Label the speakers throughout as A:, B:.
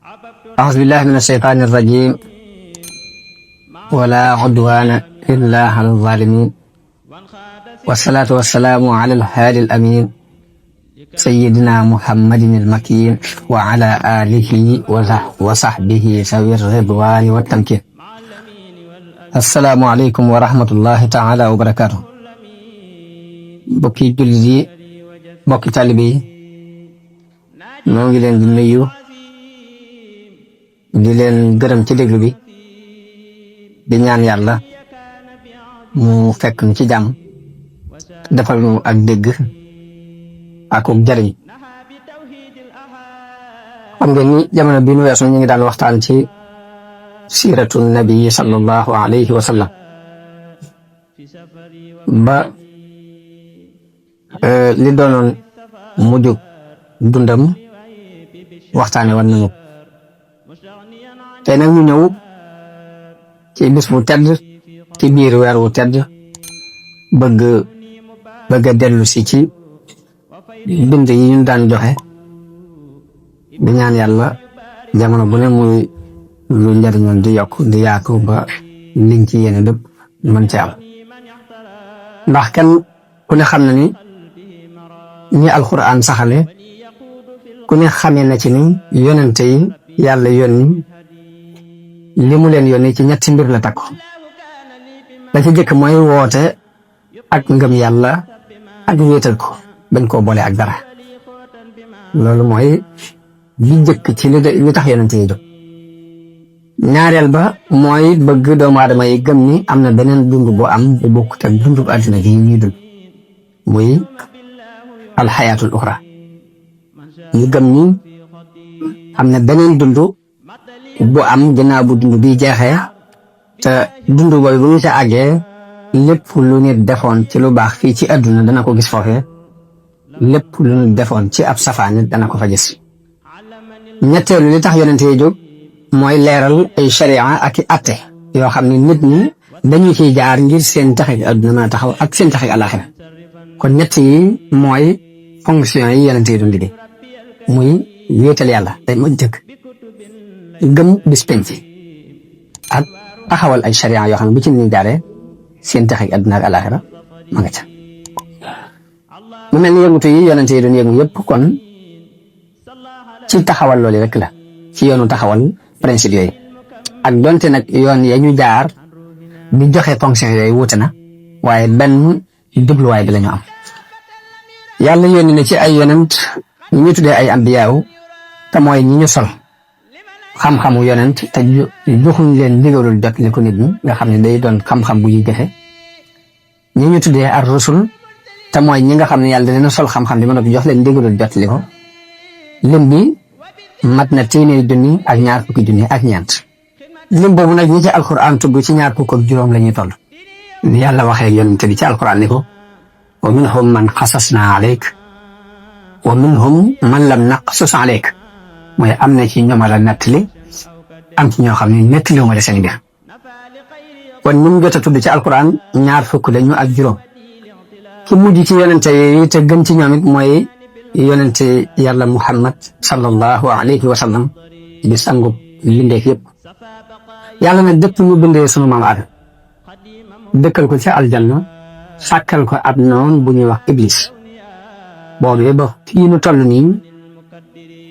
A: أعوذ بالله من الشيطان الرجيم ولا عدوان إلا على الظالمين والصلاة والسلام على الهادي الأمين سيدنا محمد المكين وعلى آله وصحبه ذوي الرضوان والتمكين. السلام عليكم ورحمة الله تعالى وبركاته. bokki jullit yi bokki taalibe yi ñoo ngi leen di nuyu di leen gërëm ci déglu bi di ñaan yàlla mu fekk ñu ci jàmm defal ñu ak dégg ak jariñ. xam ngeen ni jamono bi nu weesu ñu ngi daan waxtaan ci siiratu nabi sallallahu alayhi wa sallam ba li doonoon mujjug dundam waxtaane woon nañu tey nag ñu ñëw ci bis bu tedd ci biir weer wu tedd bëgg a dellu si ci bind yi ñu daan joxe di ñaan yàlla jamono bu ne muy lu njariñoon di yokk di yaatu ba liñ ci yéene dëpp mën ci am ndax kenn ku ne xam na ni ñi alxuraan saxale ku ne xamee na ci ni yonente yi yàlla yónni li mu leen yónni ci ñetti mbir la takku. la ci jëkk mooy woote ak ngëm yàlla ak wéetal ko bañ koo boole ak dara loolu mooy li jëkk ci li tax yonente yi jóg. ñaareel ba mooy bëgg doomu aadama yi gëm ni am na beneen dund bu am bu bokkut ak dundu àddina gi ñuy dund muy alxayaatul uxra ñu gëm ni am na beneen dund bu am ginnaaw bu dund bi jeexee te dund boobu bu ñu ca àggee lépp lu nit defoon ci lu baax fii ci àdduna dana ko gis foofee lépp lu nit defoon ci ab safaan nit dana ko fa gis. ñetteelu li tax yonente yi jóg mooy leeral ay sharia ak i atte yoo xam ne nit ñi dañu ciy jaar ngir seen taxi àdduna mën a taxaw ak seen taxi àllaaxira kon ñett yi mooy fonction yi yonente yi doon liggéey muy wéetal yàlla day mujj jëkk gëm bis penc ak taxawal ay sharia yoo xam ne bu ci nit ñi jaaree seen taxi àdduna ak àllaaxira ma nga ca. mu mel ni yëngutu yi yonente yi doon yëngu yëpp kon ci taxawal loolu rek la ci yoonu taxawal principe yooyu ak donte nag yoon ya ñu jaar di joxe fonction yooyu wuute na waaye benn jubluwaay bi la ñu am. yàlla yónni na ci ay yonent ñi ñu tuddee ay ambiyaaw te mooy ñi ñu sol xam-xamu yonent te joxuñ leen ndigalul jot li ko nit ñi nga xam ne day doon xam-xam bu ñuy joxe ñi ñu tuddee ar rusul te mooy ñi nga xam ne yàlla dina sol xam-xam bi mën a jox leen ndigalul jot li ko lim bi mat na téeméeri junni ak ñaar fukki junni ak ñeent. lim boobu nag ñi ci alquran tudd ci ñaar fukk ak juróom la ñuy toll. ni yàlla waxee yonent bi ci alquran ni ko wa minhum man xasasna aleyk wa minhum man lam naqsus aleyk mooy am na ci ñoom la nettali am ci ñoo xam ne nettali wu ma la seen biir kon ñu jot a tudd ci alquran ñaar fukk lañu ak juróom. ki mujj ci yonente yi te gën ci ñoom it mooy yonente yàlla Muhammad sallallahu alayhi wa sallam di sangu bindeef yëpp. yàlla nag dëpp ñu bindee sunu maam Aadama dëkkal ko ci aljanna sàkkal ko ab noon bu ñuy wax iblis boobee ba fii nu toll nii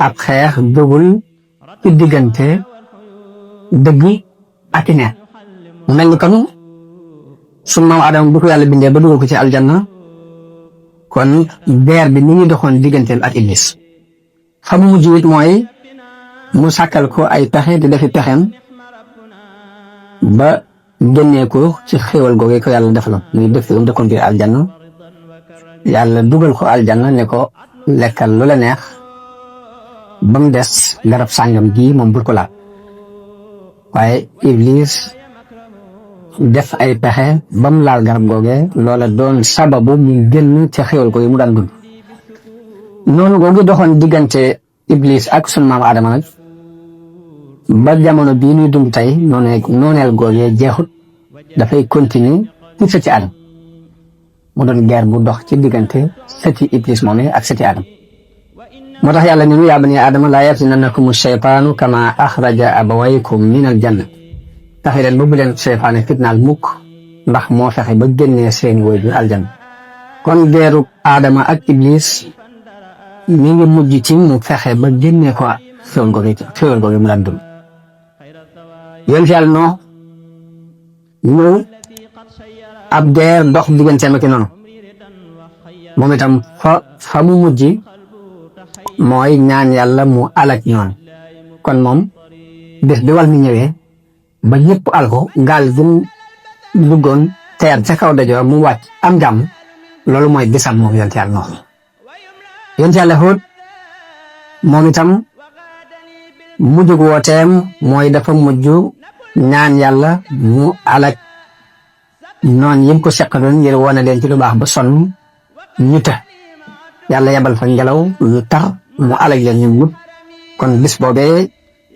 A: ab xeex dugul ci diggante dëgg ak neen mu mel ni kon sunu maam Aadama bu ko yàlla bindee ba dugal ko ci aljanna kon beer bi ni ñu doxoon digganteel ak iblis xam mujj it mooy mu sàkkal ko ay pexe di defi pexem ba génnee ko ci xéewal googee ko yàlla defaloon muy def mu dëkkoon biir aljanna yàlla dugal ko aljanna ne ko lekkal lu la neex ba mu des garab sàngam gii moom bul ko laal waaye iblis def ay pexe ba mu laal garab googee loola doon sababu mu génn ci xéewal googee mu daan dund. noonu googu doxoon diggante iblis ak sunu maam Adama nag ba jamono bii ñuy dund tey nooneel googee jeexut dafay continuer ci sëti Adam mu doon guerre bu dox ci diggante sëti iblis moom ak sëti Adam moo tax yàlla ni nu yaa bani aadama laa yaftinannakum shaytaanu kama axraja abawaykum min al janna taxe leen ba bu leen seytaane fitnaal mukk ndax moo fexe ba génnee seeni waajur aljanna kon geeru aadama ak iblis mi ngi mujj ci mu fexe ba génnee ko xéwal googu mu daan dund yéen fi yàlla noo ñëw ab geer dox digganteem ak noonu moom itam fa mu mujj mooy ñaan yàlla mu alak ñoon kon moom bés bi wal mi ñëwee ba ñëpp alko gaal gi duggoon teer ca kaw dajoor mu wàcc am jàmm loolu mooy bisam moom yonent yàlla Nuux yonent yàlla Huud moom itam mujjug wooteem mooy dafa mujj ñaan yàlla mu alak noon yim ko seqaloon ngir wane leen ci lu baax ba sonn ñu të yàlla yebal fa ngelaw lu tar mu alag leen ñoom ñëpp kon bis boobee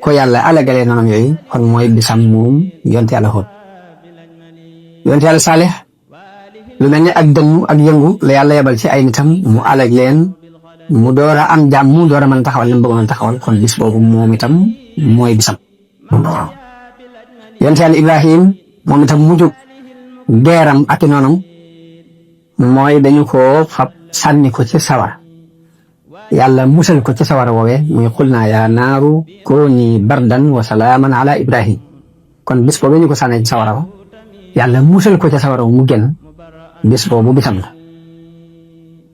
A: ko yàlla alagalee noonam yooyu kon mooy bisam moom yonent yàlla Huud yonent yàlla Saalix lu mel ni ak dënnu ak yëngu la yàlla yebal ci ay nitam mu alag leen mu door a am jàmm mu door a mën taxawal li mu bëggoon taxawal kon bis boobu moom itam mooy bisam yonent yàlla Ibrahim moom itam mujjug geeram ak noonam mooy dañu ko fab sànni ko ci sawara yàlla musal ko ci sawara woowee muy xul naa yaa naaru kooni bardan wa salaaman ala Ibrahim kon bis boobu ñu ko sànni ci sawara wa yàlla musal ko ci sawara mu génn bis boobu bisam la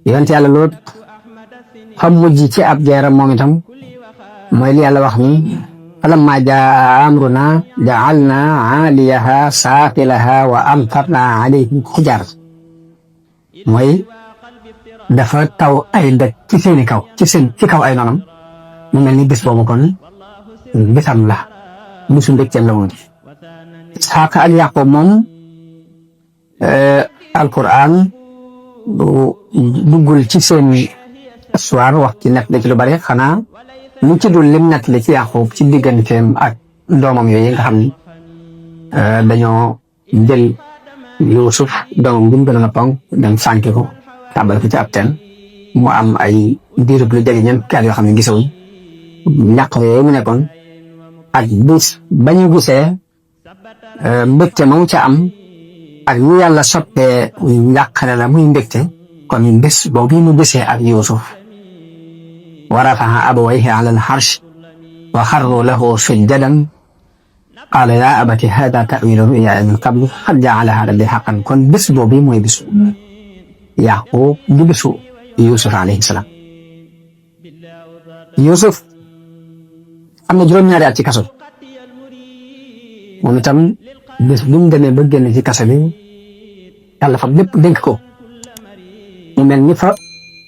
A: yonent yàlla Luut xam mujj ci ab geeram moom itam mooy li yàlla wax ni falamma jaa amruna ja'alna aaliyaha saafilaha wa amtarna alayhim xijaar mooy dafa taw ay dëkk ci seeni kaw ci kaw ay noonam mu mel ni bis boobu kon bisam la bisu mbégteem la woon Isxaaq ak Yaqub moom alquran duggul ci seen histoire wax ci nekk ci lu bari xanaa lu ci dul lim nekk ci Yaqub ci digganteem ak doomam yooyu nga xam ni dañoo jël Yuusuf doomam bi mu gën a ponk dem sànki ko tàmbal ko ci ab teen mu am ay diirub lu jege ñeent kaat yoo xam ne gisawuñ ñàq yooyu mu nekkoon ak bis ba ñu gisee mbégte moom ca am ak ñu yàlla soppee njàqare la muy mbégte kon bés boobu mu gisee ak Yuusuf wa rafa'a abawayhi ala al-arsh wa xarru lahu sujjadan qaala yaa abati haadaa ta'wiilu ru'yaaya min qablu qad ja'alahaa rabbii haqqan kon bés boobu mooy bésu Yaaqub di bésu Yuusuf alayhi salaam Yuusuf am na juróom-ñaari at ci kaso moom itam bés bu mu demee ba génn ci kaso bi yàlla fa lépp dénk ko mu mel ni fa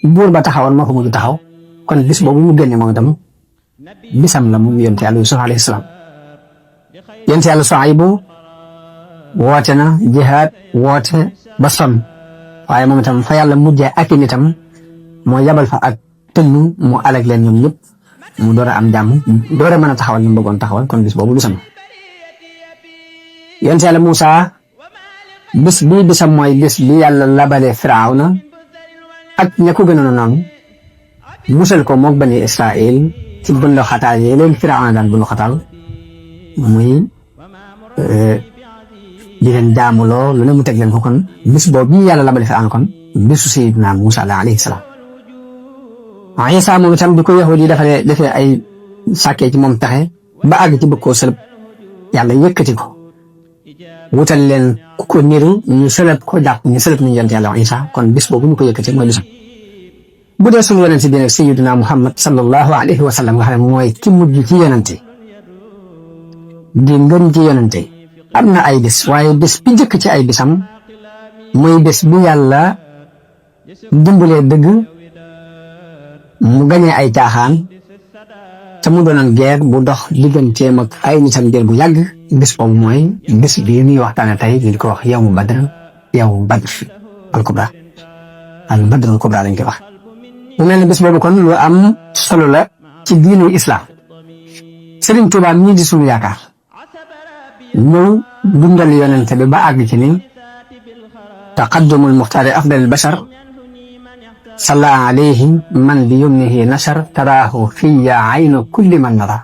A: buur ba taxawoon moo ko mujj taxaw kon bis boobu mu génne moom itam bisam la moom yonent yàlla Yuusuf alayhi salaam yonent yàlla Suaybu woote na jihaad woote ba sonn waaye moom itam fa yàlla mujjee ak nitam moo yabal fa ak tënnu mu alag leen ñoom ñëpp mu door a am jàmm door a mën a taxawal ñu bëggoon taxawal kon bis boobu bisam yonent yàlla Muusa bis bii bisam mooy bis bi yàlla labale Firawna ak ña ko gënoon a noonu musal ko moog bani Israël ci bundu xataal yi leen Firawna daan bundu xataal muy di leen jaamuloo lu ne mu teg leen ko kon bis boobu bii yàlla labale Firawna kon bisu Sayyidina Muusa la alayhi salaam Isa moom itam bi ko yahudi yi defee ay sàkkee ci moom taxe ba àgg ci bëgg koo sëlëb yàlla yëkkati ko wutal leen ku ko niru ñu sëlëb ko jàpp ñu sëlëb ñu yonent yàlla Isa kon bis boobu ñu ko yëkkati mooy bisam bu dee suñu yonent bi nag Sayyidina Muhammad sallallahu alayhi wa sallam nga xam ne mooy ki mujj ci yonente di ngën ci yonente am na ay bis waaye bis bi njëkk ci ay bisam mooy bis bi yàlla dimbalee dëgg mu gañee ay caaxaan te mu doonoon guerre bu dox digganteem ak ay nitam jël bu yàgg bis boobu mooy bis bii ñuy waxtaane tey ñu di ko wax yawmu badr al kubra lañ koy wax mu mel ne bis boobu kon lu am solo la ci diinu islam Sëriñ Tuubaa ñii di suñu yaakaar ñëw dundal yonente bi ba àgg ci ni taqaddumul muxtaari afdalil bashar salla alayhi man bi yumnihi nashar taraahu fiya aynu kulli man nara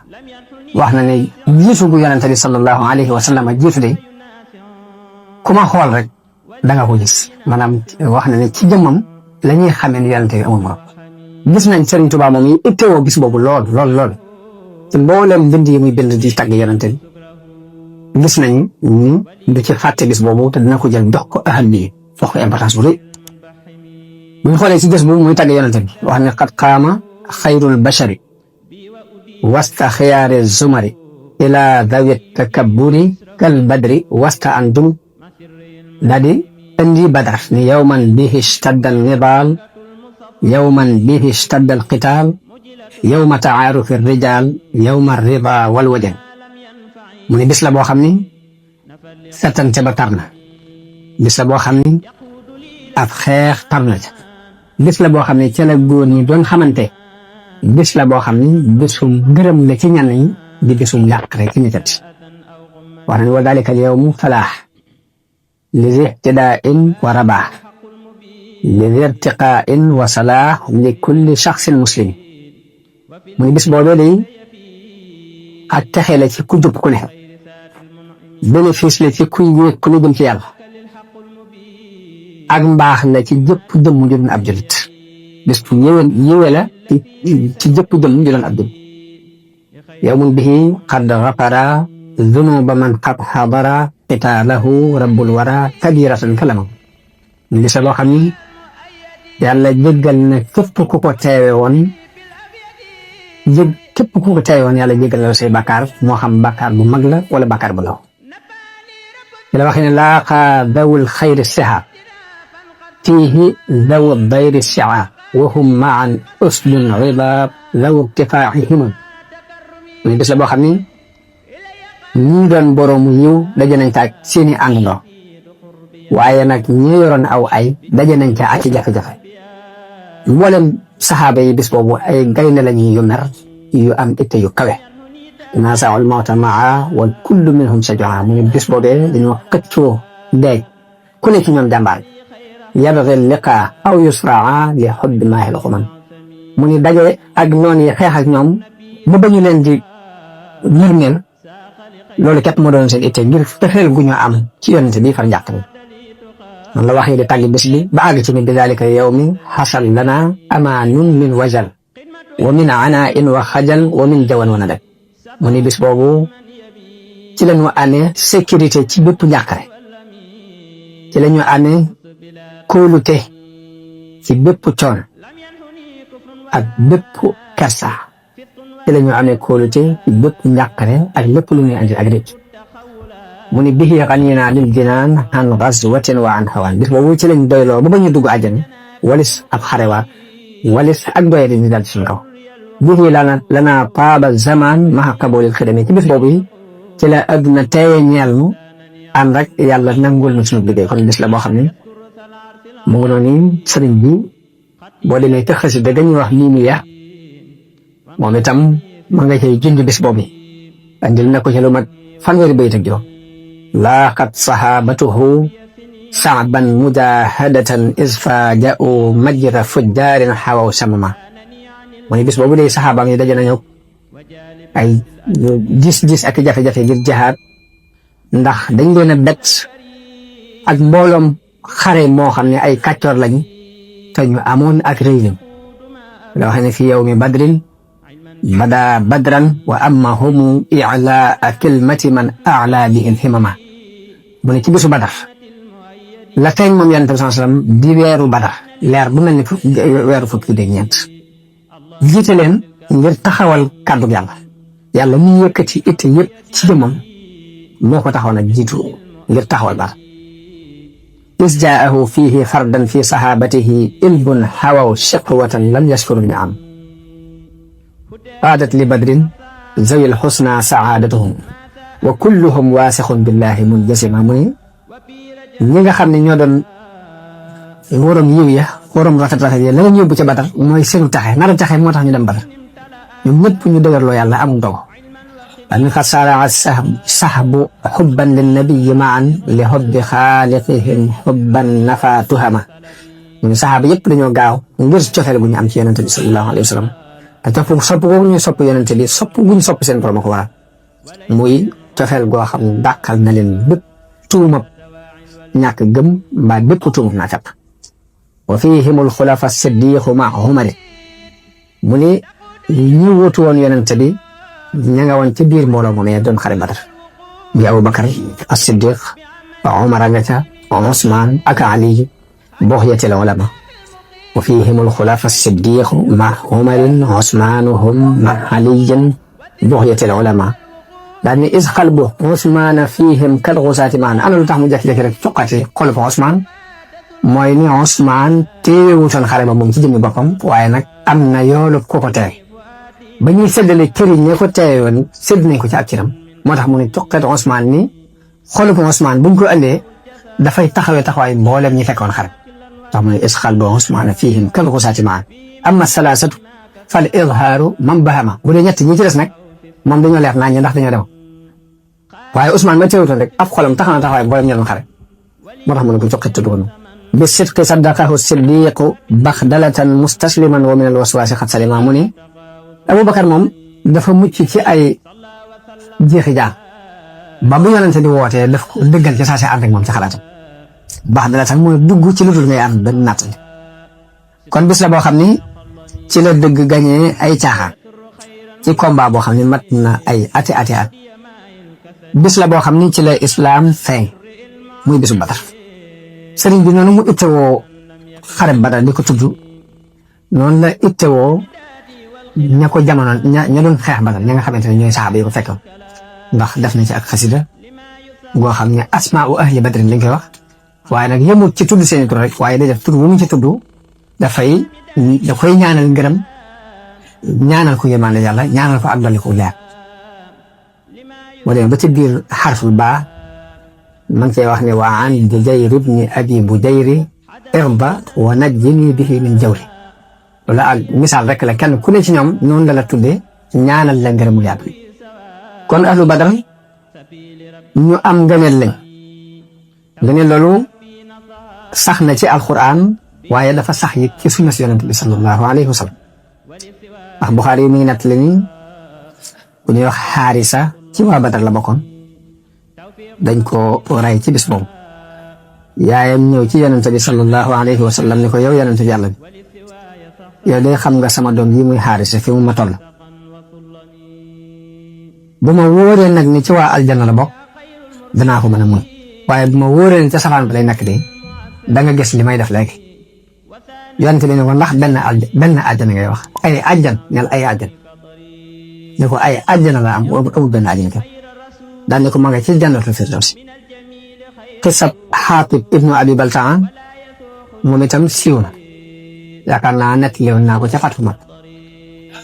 A: wax na ne jiitu gu yonente bi sallallahu alayhi wa sallam jiitu de ku ma xool rek da nga ko gis maanaam wax na ne ci jëmmam la ñuy xamee ne yonente bi amul morom gis nañ Sëriñ Tuubaa moom yi ittewoo bis boobu lool ci mboolem bind yi muy bind di tàgg yonente bi gis nañ ni du ci fàtte bis boobu te dina ko jël jox ko aham yi jox ko importance bu rëy bu ñu xoolee ci gis boobu muy tàgg yonente bi wax ne qad qaama xayrul bashari wasta xiyaari zumari ila dawi takabburi kal badri wasta antum daa di indi badar ni yawman bihi ishtadda nidaal yawman bihi ishtadda alqitaal yawma taarufi rijaal yawma rida wal wajan mu ne bis la boo xam ni settante ba tar na bis la boo xam ni ab xeex tar na ca bis la boo xam ne ca la góor ñi doon xamante bis la boo xam ni bisum ngërëm la ci ñenn ñi di bisum yàqare ci ñettati wax na ni wa dalika al yawmu falaax li ihtidaa'in wa rabaax li irtiqaa'in wa salaax li kulli shaxsin muslim mu ne bis boobee day ak texe la ci ku jub ku ne bénéfice la ci kuy yéeg ku ne jëm ci yàlla ak mbaax la ci jëpp jëmm ju doon ab julit bis bu yéwe la ci jëpp jëmm ju doon ab julit yawmun bihi qad ghafara zunuba man qad hadara qitaalahu rabbul wara kabiratan kalamam ñu gis loo xam ni yàlla jéggal na képp ku ko teewe woon képp ku ko teewe woon yàlla jéggal la say bàkkaar moo xam bàkkaar bu mag la wala bàkkaar bu ndaw ci la waxee ne laaqa dawul xayri siha fiihi dawu dayri siha wa hum maan uslun ribaab dawu irtifaaxihim muy bis la boo xam ni ñi doon boroomu yiw daje nañ ca ak seeni àndandoo waaye nag ñi yoroon aw ay daje nañ ca ak ci jafe-jafe mboolem saxaaba yi bis boobu ay gaynde lañu yu mer yu am itte yu kawe naasaa'ul mawta maa wal kullu minhum shajaa mu ne bis boobee dañoo xëccoo deej ku ne ci ñoom jàmbaar yabghi liqaa aw yusraa li hubbi maahil xuman mu ne daje ak noonu yi xeex ak ñoom ba bañu leen di nërmeel loolu képp moo doon seen itte ngir fexeel gu ñu am ci yonente bi far njàq man la waxee di tàggi bés bi ba àgg ci ni bi dalika yawmi xasal lana amaanun min wajal wa min anaain wa xajal wa min jawan wa nadab mu ni bis boobu ci la ñu amee sécurité ci bépp njàqare ci la ñu amee kóolute ci bépp coon ak bépp kersa ci la ñu amee kóolute ci bépp njàqare ak lépp lu ñuy andi ak rëcc mu ni bihi xaniina lil jinaan an gazwatin wa an hawaan bis boobu ci lañ doyloo ba ñu dugg àjjana walis ab xarewaat walis ak doye di ñu dal ci suñu kaw bihi lana taaba zaman maha qaboolil xidami ci bis boobu ci la adduna teeye ñeel nu ànd rek yàlla nangul na suñu liggéey kon bis la boo xam ne mu ngi noonu sëriñ bi boo demee te xasida ga ñuy wax miimiya moom itam ma nga cay junj bis boobu andil na ko ci lu mat fanweeri bayit ak juróom laaqat sahabatuhu sa'ban mujahadatan is faaja'u majra fujjaarin xawaw samama mu ne bis boobu de saxaabaam yi daje nañu ay gis-gis ak jafe-jafe ngir jihaad ndax dañ leen a bett ak mbooloom xare moo xam ne ay kàccoor lañu te ñu amoon ak rëy lañ la wax ne fi yawmi badrin bada badran wa ammahumu i'laa kilmati man a'laa bihim himama mu ne ci bisu badar la tey moom yonent bi sallallahu alayhi wasallam di weeru badar leer bu mel ni weeru fukki de ñeent jiite leen ngir taxawal kàddu yàlla yàlla ñu yëkkati itte yëpp ci jëmmam moo ko taxaw nag jiitu ngir taxawal bar is jaahu fiihi fardan fi sahabatihi ilbun hawaw shiqwatan lam yashkuru ni'am qaadat li badrin zawi lxusna saadatuhum wa kulluhum waasixun billahi munjasima mu ne ñi nga xam ne ñoo doon waroom yiw ya waroom rafet-rafet ya la leen yóbbu ca Badar mooy seenu taxe nar a taxe moo tax ñu dem Badar ñoom ñëpp ñu dëgërloo yàlla amul dogo an xad saraa sahbu xubban linnabiyi maan li xubbi xaaliqihim xubban nafa tuhama mu ne saxaaba yëpp dañoo gaaw ngir cofeel gu ñu am ci yonente bi sallallahu alayhi wa sallam te sopp googu ñu sopp yonente bi sopp gu ñu sopp seen borom ko waral muy cofeel goo xam ne dàqal na leen bépp tuumab ñàkk gëm mbaa bépp tuumab naa fekk wa fihimul xulafa siddiqu ma umar mu ne ñi wóotu woon yonente bi ña nga woon ci biir mbooloo moom doon xare Badar bi Abubakar as-Siddiq wa Umar nga ca Usmaan ak Ali bughyatil ulama wa fihimul xulafa as-Siddiq ma Umarin Usmaanuhum ma Aliyin bughyatil ulama daal ni is qalbu Usmaan fihim kal ghusaati maan ana lu tax mu jékki-jékki rek cuqati xolub Usmaan mooy ni Usmaan téewutoon xare ba moom ci jëmmi boppam waaye nag am na yoolu ku ko tere ba ñuy séddale kër yi ña ko teewoon sédd nañ ko ci ab ciram moo tax mu ne cuqati Usmaan ni xolub Usmaan buñ ko andee dafay taxawaay mboolem ñi fekkoon xare tax mu ne is qalbu Usmaan fihim kal ghusaati maan amma salaasatu fal izhaaru man bahama bu dee ñett ñi ci des nag moom dañoo leer naa ñu ndax dañoo dem waaye Usmaan ma teewutoon rek ab xolam taxaw na taxawaay mboolem ñi doon xare moo tax mu ne ko cuqati tudd ko bi sidqi saddaqahu siddiqu baxdalatan mustasliman wa min al waswaasi xat salima mu ne Abubakar moom dafa mucc ci ay jeexi jaan ba bu yonente di wootee daf ko dëggal ci saa si ànd ak moom ci xalaatam baxdalatan mooy dugg ci lu dul ngay am benn nattale kon bis la boo xam ni ci la dëgg gañee ay caaxaan ci combat boo xam ni mat na ay ati at bis la boo xam ni ci la islaam feeñ muy bisu Badar sëriñ bi noonu mu ittewoo xare Badar di ko tudd noonu la ittewoo ña ko jamono ña doon xeex Badar ña nga xamante ne ñooy saxaaba yi ko fekkoon ndax def na ci ak xasida goo xam ne asmaa'u ahli badrin lañ koy wax waaye nag yemut ci tudd seeni tur rek waaye day def tur wu mu ci tudd da koy ñaanal ngërëm ñaanal ko yërmande yàlla ñaanal ko ak dolli ko leer moo dem ba ci biir xarful baa ma ngi cey wax ne wa an Bujayr ibni abi Bujayri irba wa najjini bihi min jawri loolu ak misaal rek la kenn ku ne ci ñoom noonu la la tuddee ñaanal la ngërëmul yàlla kon ahlu Badar ñu am ngëneel lañ ngëneel loolu sax na ci alquran waaye dafa sax yi ci sunna si yonent bi sallallahu alayhi wa sallam ndax Buxaari yi mi ngi nettali ni ku ñuy wax Xaarisa ci waa Badar la bokkoon dañ ko ray ci bis boobu yaayam ñëw ci yonent bi sallallahu alayhi wa sallam ni ko yow yonent bi yàlla bi yow de xam nga sama doom yi muy Xaarisa fi mu ma toll bu ma wóoree nag ni ci waa aljanna la bokk danaa ko mën a muñ waaye bu ma wóoree ni ca safaan ba lay nekk de da nga gis li may def léegi yonent bi ne ko ndax benn àjjana ngay wax ay àjjan ñal ay àjjan ne ko ay àjjana la am amul benn àjjana kenn daan ne ko ma nga ci jannatul firdaws xisab Xaatib ibnu Abi Baltaa moom itam siiw na yaakaar naa nettali woon naa ko ca Fathu Makka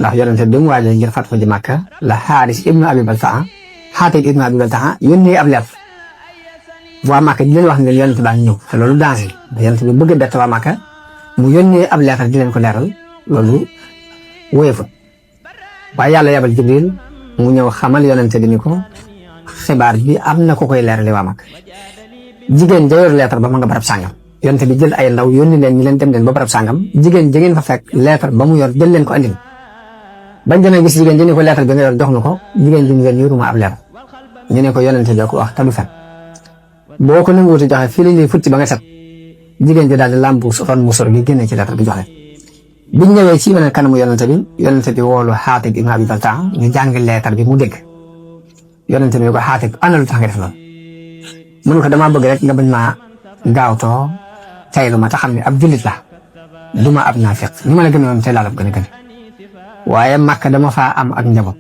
A: ndax yonente bi mu waajee ngir Fathu ji Makka la Xaaris ibnu Abi Baltaa Xaatib ibnu Abi Baltaa yónnee ab leer waa Makka di leen wax ne yonente baa ngi ñëw te loolu danger yonente bi bëgg a bett waa Makka mu yónnee ab leetar di leen ko leeral loolu wóyefut waaye yàlla yabal Jibril mu ñëw xamal yonente bi ni ko xibaar bi am na ko koy leerali waa Makka jigéen ja yor leetar ba ma nga barab sàngam yonente bi jël ay ndaw yónni leen ñu leen dem leen ba barab sàngam jigéen ja ngeen fa fekk leetar ba mu yor jël leen ko andil bañ demee gis jigéen ji ni ko leetar bi nga yor jox na ko jigéen ji ñu leen yoruma ab leetar ñu ne ko yonente bi ko wax te du fen boo ko nanguwuti joxe fii lañ lay futti ba nga set jigéen ji daal di làmbu ron musor gi génne ci leetar bi joxe biñ ñëwee ci beneen kanamu yonente bi woolu Xaatib ibn Abi Baltaa ñu jàng leetar bi mu dégg yonente bi ko Xaatib ana lu tax nga def loolu mu ne ko damaa bëgg rek nga bañ maa gaawtoo taylu ma te xam ne ab jullit la du ma ab naafiq ni ma la gëmee woon tey laa la gën a gën waaye Makka dama faa am ak njaboot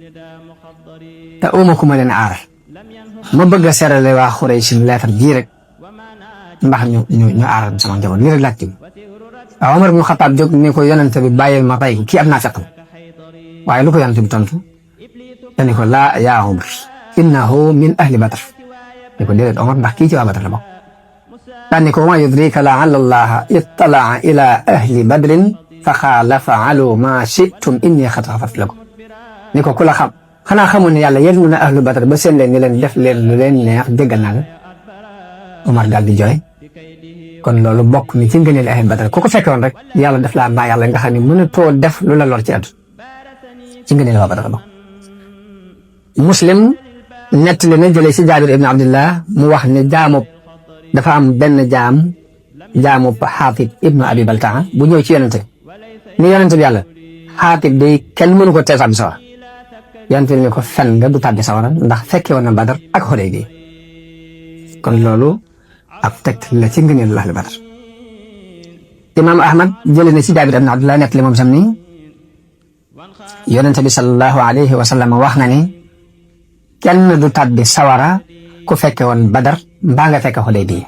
A: te uma ku ma leen aaral ma bëgg a serale waa Xuraysh leetar bii rek ndax ñu aaral sama njaboot lii rek laaj ci waaw Omar ibn Xattaab jóg ne ko yonente bi bàyyil ma rey ko kii ab naafiq la waaye lu ko yonente bi tontu dani ko laa yaa Omar innahu min ahli Badr ne ko déedéet Omar ndax kii ci waa Badr la bokk daan ne ko wa yudrika laalla allaha ittalaa ila ahli badrin fa qaala faalu ma shi'tum inni qad ghafartu lakum ni ko ku la xam xanaa xamoon ne yàlla yéen na ahlu Badr ba seen leen ni leen def leen lu leen neex déggal naa la Omar daal di jooy kon loolu bokk ni ci ngëneel ahlu badar ku ko fekke woon rek yàlla def laa mbaa yàlla nga xam ne mënatoo def lu la lor ci àdduna ci ngëneel waa badar bokk. Muslim nettali na jëlee si Jaabir ibn Abdillah mu wax ne dafa am benn jaamu Xaatib ibnu Abi Baltaa bu ñëw ci yonente ni yonente bi yàlla Xaatib day kenn mënu ko tee tàbbi sawara yonente bi ne ko fen nga du tàbbi sawara ndax fekke woon na badar ak Xuday bi kon loolu ab tegt la ci ngëneel ahlu badar. Imaam Ahmad jëlee na si Jaabir ibn Abdillah nettali moom sam ni yonente bi sallallahu alayhi wa sallam wax na ni kenn du tàbbi sawara ku fekke woon badar mbaa nga fekke Xuday bi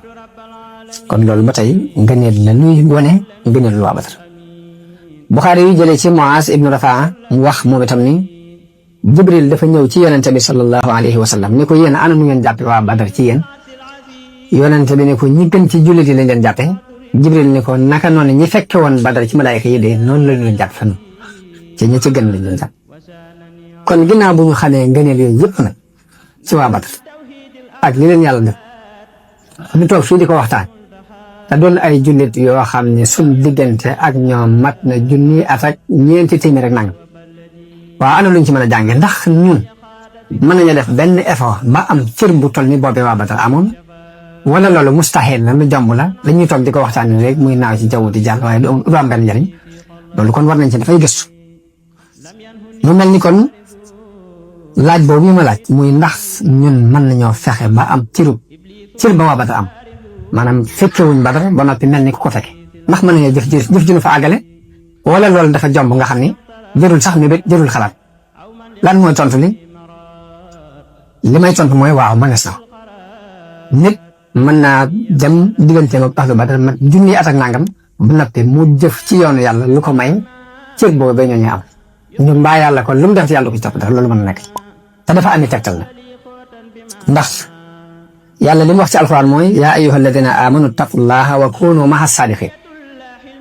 A: kon loolu ba tey ngëneel la luy wone ngëneel lu waa badar. Buxaari yu jëlee ci Muaaz ibnu Rafaa mu wax moom itam ni Jibril dafa ñëw ci yonente bi sallallahu alayhi wa sallam ni ko yéen ana nu ngeen jàppe waa badar ci yéen yonente bi ne ko ñi gën ci jullit yi lañ leen jàppe Jibril ni ko naka noonu ñi fekke woon badar ci malaayika yi de noonu la ñu leen jàpp fan ci ñi ci gën lañ leen jàpp kon ginnaaw bu ñu xamee ngëneel yooyu yëpp nag ci waa badar ak li leen yàlla def ñu toog fii di ko waxtaan te doon ay jullit yoo xam ne suñ diggante ak ñoom mat na junni at ak ñeenti téeméer rek nangam waaw ana luñ ci mën a jànge ndax ñun mën nañu def benn effort ba am cër bu toll ni boobee waa badar amoon wala loolu mustaxil la lu jomb la dañuy toog di ko waxtaan rek muy naaw ci jaww di jàll waaye du am benn njariñ loolu kon war nañ ci dafay gëstu mu mel ni kon laaj boobu ma laaj muy ndax ñun mën nañoo fexe ba am cër ba waa badar am maanaam fekkewuñ badar ba noppi mel ni ku ko fekke ndax mën nañoo jëf ju ñu fa àggale wala loolu dafa jomb nga xam ni jërul sax mi bét jërul xalaat lan mooy tontu li may tontu mooy waaw mënees na nit mën naa dem digganteem ak ahlu badar mat junni at ak nangam ba noppi mu jëf ci yoonu yàlla lu ko may cër boobu ba ñooñu am ñu mbaa yàlla kon lu mu def ci yàlla ko ci topp dara loolu mën na nekk te dafa ami tegtal la ndax yàlla li mu wax ci alxuraan mooy yaa ayyuha alladina amanu taqullaha wa kunu maha saadiqin